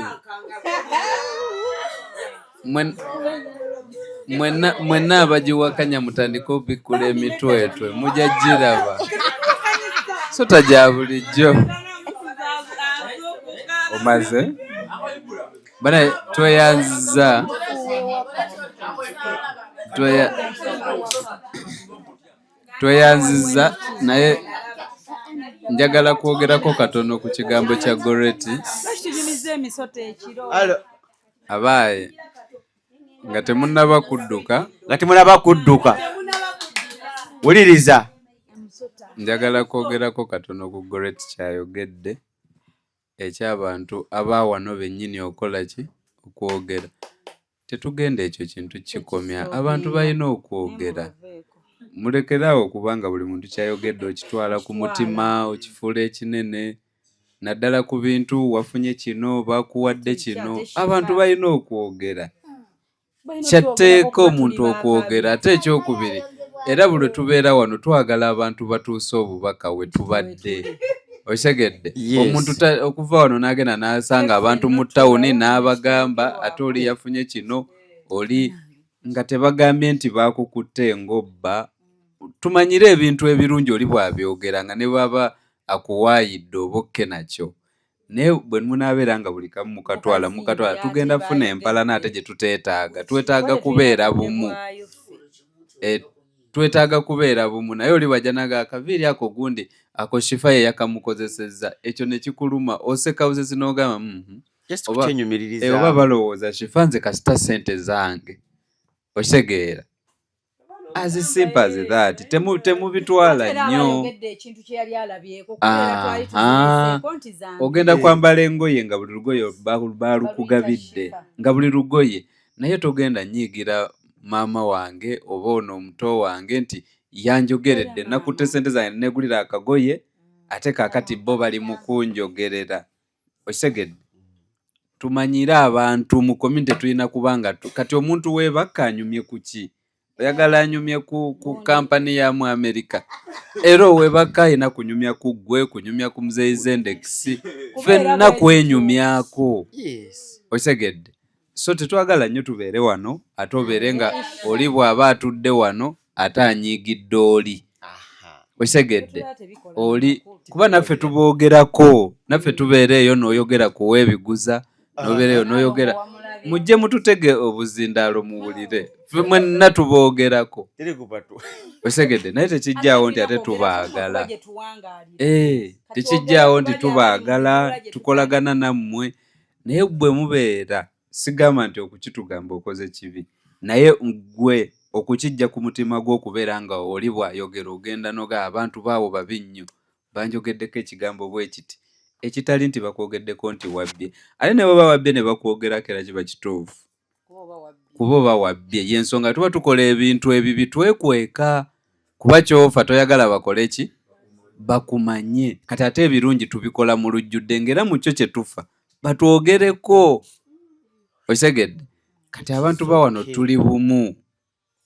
Mwenna abagiwakanya mutandike obikkula emitwetwe mujja giraba. Sota gya bulijjo. Omaze? Bana tweyanziza. Tweyanziza naye njagala kwogerako katono ku kigambo kya Goreti.
Lwaki tunyumiza emisota ekiro?
Abaaye nga temunnaba kudduka.
Nga temunnaba kudduka. Wuliriza.
Njagala kwogerako katono ku Goreti ky'ayogedde eky'abantu abaawano bennyini okola ki? Okwogera. Tetugenda ekyo kintu kikomya. Abantu balina okwogera. Mulekere awo kubanga buli muntu ky'ayogedde okitwala ku mutima, okifuula ekinene, naddala ku bintu wafunye kino, bakuwadde kino. Abantu balina okwogera. Kyatteeka omuntu okwogera. Ate ekyokubiri, era buli lwe tubeera wano twagala abantu batuuse obubaka we tubadde. Okitegedde?
Yes.
Omuntu okuva wano n'agenda n'asanga abantu mu tawuni n'abagamba ate oli yafunye kino, oli nga tebagambye nti baakukutte ng'obba. Tumanyire ebintu ebirungi oli bw'abyogera nga ne bw'aba akuwaayidde oba okke nakyo. Naye bwe munaabeera nga buli kamu mukatwala mukatwala tugenda kufuna empalana ate gye tuteetaaga. Twetaaga kubeera bumu. Twetaaga kubeera bumu naye oli bw'ajja n'agamba akaviiri ako gundi ako Shifa ye yakamukozesezza ekyo ne kikuluma oseka busesi n'ogamba
Just kukyenyumiririza.
Oba balowooza Shifa nze kasita ssente zange. Okitegeera? As simple as that. Temubitwala
Era
nnyo.
abayogedde ekintu kye yali alabyeko kubeera twali
Aha.
tuziseeko nti zange.
Ogenda kwambala engoye nga buli lugoye balukugabidde nga buli lugoye naye togenda nyiigira maama wange oba ono omuto wange nti yanjogeredde nakutte ssente zange negulira akagoye ate kaakati bo bali mu kunjogerera. Okitegedde? Tumanyire abantu mu community tulina kubanga kati omuntu webakka anyumye ku ki? Oyagala anyumye ku kampani ya mu Amerika, era owebakka alina kunyumya ku ggwe, kunyumya ku muzeeyi Zendex, ffenna kwenyumyako. Okitegedde? So tetwagala nnyo tubeere wano ate obeere nga oli bw'aba atudde wano ate anyiigidde oli. Okitegedde? Oli kuba naffe tuboogerako, naffe tubeera eyo n'oyogera ku weebiguza, n'obeera eyo n'oyogera. Mujje mututege obuzindaalo muwulire, ffe mwenna tuboogerako. Okitegedde? Naye tekijjaawo nti ate tubaagala. Tekijjaawo nti tubaagala, tukolagana nammwe, naye bwe mubeera sigamba nti okukitugamba okoze kibi, naye ggwe okukijja ku mutima gwo okubeera nga oli bw'ayogera ogenda n'ogamba abantu baawo babi nnyo, banjogeddeko ekigambo bwe kiti, ekitali nti bakwogeddeko nti wabbye. Ate ne bw'oba wabbye ne bakwogerako era kiba kituufu, kuba oba wabbye. Y'ensonga tuba tukola ebintu ebibi twekweka, kuba ky'ofa toyagala bakole ki? Bakumanye. Kati ate ebirungi tubikola mu lujjudde ng'era mu kyo kye tufa batwogereko. Okitegedde? Kati abantu ba wano tuli bumu.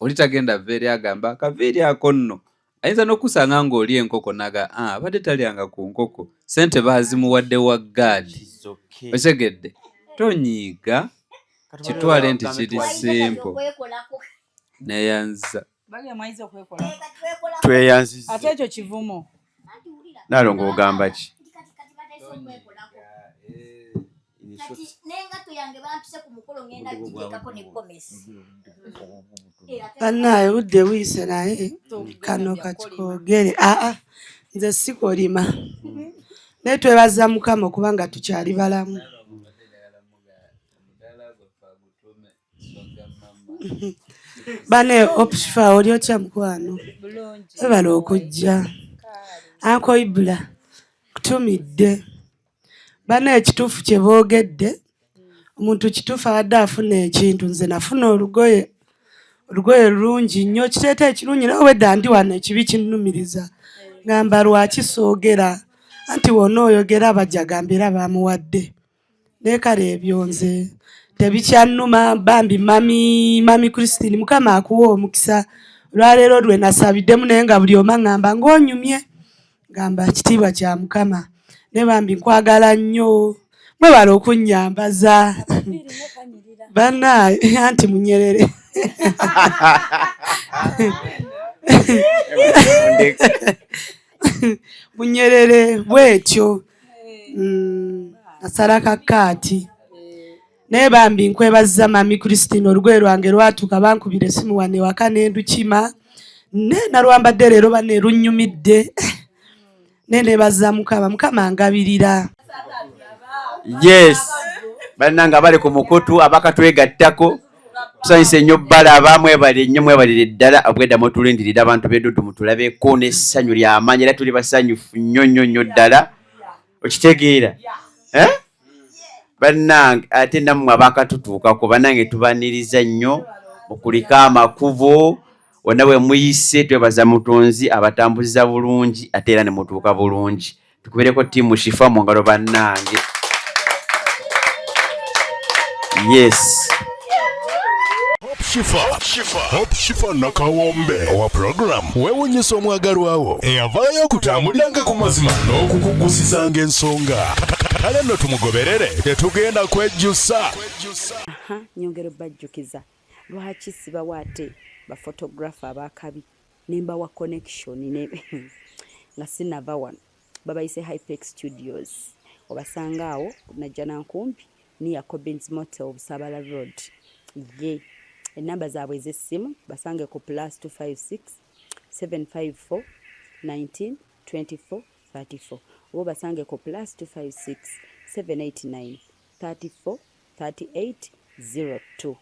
Oli tagenda ava eri agamba akaviiri ako nno ayinza n'okusanga ng'oli enkoko naga abadde talyanga ku nkoko, ssente baazimuwadde wa gaadi. Okitegedde? Tonyiiga, kitwale nti kiri simple. Neeyanza.
Tweyanzizza.
Ate ekyo kivumo.
Nalongo ogamba ki?
Kati n'engatto yange bampise ku mukolo ngenda giteekako ne gomesi.
Bannaaye obudde buyise naye kano kakikoogere. Aa, nze sikolima, naye twebaza Mukama okubanga tukyali balamu. Bane Hope Shifa, oli otya mukwano? Webale okujja. Uncle Ibula kutumidde. Bane ekituufu kye boogedde, omuntu kituufu abadde afuna ekintu. Nze nafuna olugoye, olugoye lulungi nnyo, kiteeta ekirungi, naye obwedda ndi wano ekibi kinnumiriza, ngamba lwaki soogera, anti wonna oyogera bajja gamba era bamuwadde. Naye kale ebyo nze tebikyannuma. Bambi mami Christine, Mukama akuwa omukisa. Olwaleero lwe nasabiddemu, naye nga buli omu aŋŋamba ng'onyumye, ngamba kitiibwa kya Mukama. Naye bambi nkwagala nnyo, mwebale okunnyambaza bannaaye, anti munyerere munyerere bwetyo, asala kakaati. Naye bambi nkwebaza mami Christine, olugoye lwange lwatuuka, bankubira essimu wano ewaka n'endukima, ne nalwambadde leero, banne lunnyumidde, naye nebaza Mukama, Mukama ngabirira.
Yes, bannange abali ku mukutu abakatwegattako, tusanyuse nnyo balaba, mwebale nnyo, mwebalire ddala obwedda mutulindirira. Abantu b'Eddudu mutulabeko n'essanyu ly'amaanyi, era tuli basanyufu nnyo nnyo nnyo ddala. Okitegeera, eh? Bannange ate nammwe abakatutuukako, bannange tubaniriza nnyo, mukulike amakubo wonna bwe muyise. Twebaza Mutonzi abatambuziza bulungi ate era ne mutuuka bulungi. Tukubireko ttiimu Shifa mu ngalo bannange. Yes.
Hope Shifa Nakawombe owa program weewunyisa omwagalwawo eyavaayo okutambuliranga ku mazima n'okukugusizanga ensonga. Kale nno tumugoberere, tetugenda kwejjusa.
Aha, nyongera obbajjukiza lwaki sibawa ate baphotographer abakabi ne mbawa connection ne nga sinava wano. Babayise Hypex Studios, obasanga awo Najjanankumbi near Cobins Motel, Busabala Road. Ye enamba zaabwe ez'essimu basange ku +256 754 19 24 34 oba basange ku +256 789 34 38 02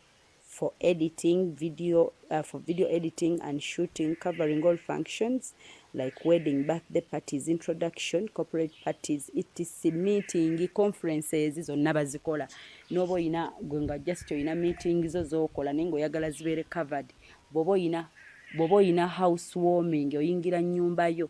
for editing video, for video editing and shooting, covering all functions like wedding, birthday parties, introduction, corporate parties, etc, meeting, conferences zonna bazikola. N'oba oyina gwe nga just oyina meeting zo z'okola naye ng'oyagala zibeere covered, bw'oba oyina house warming, oyingira nnyumba yo.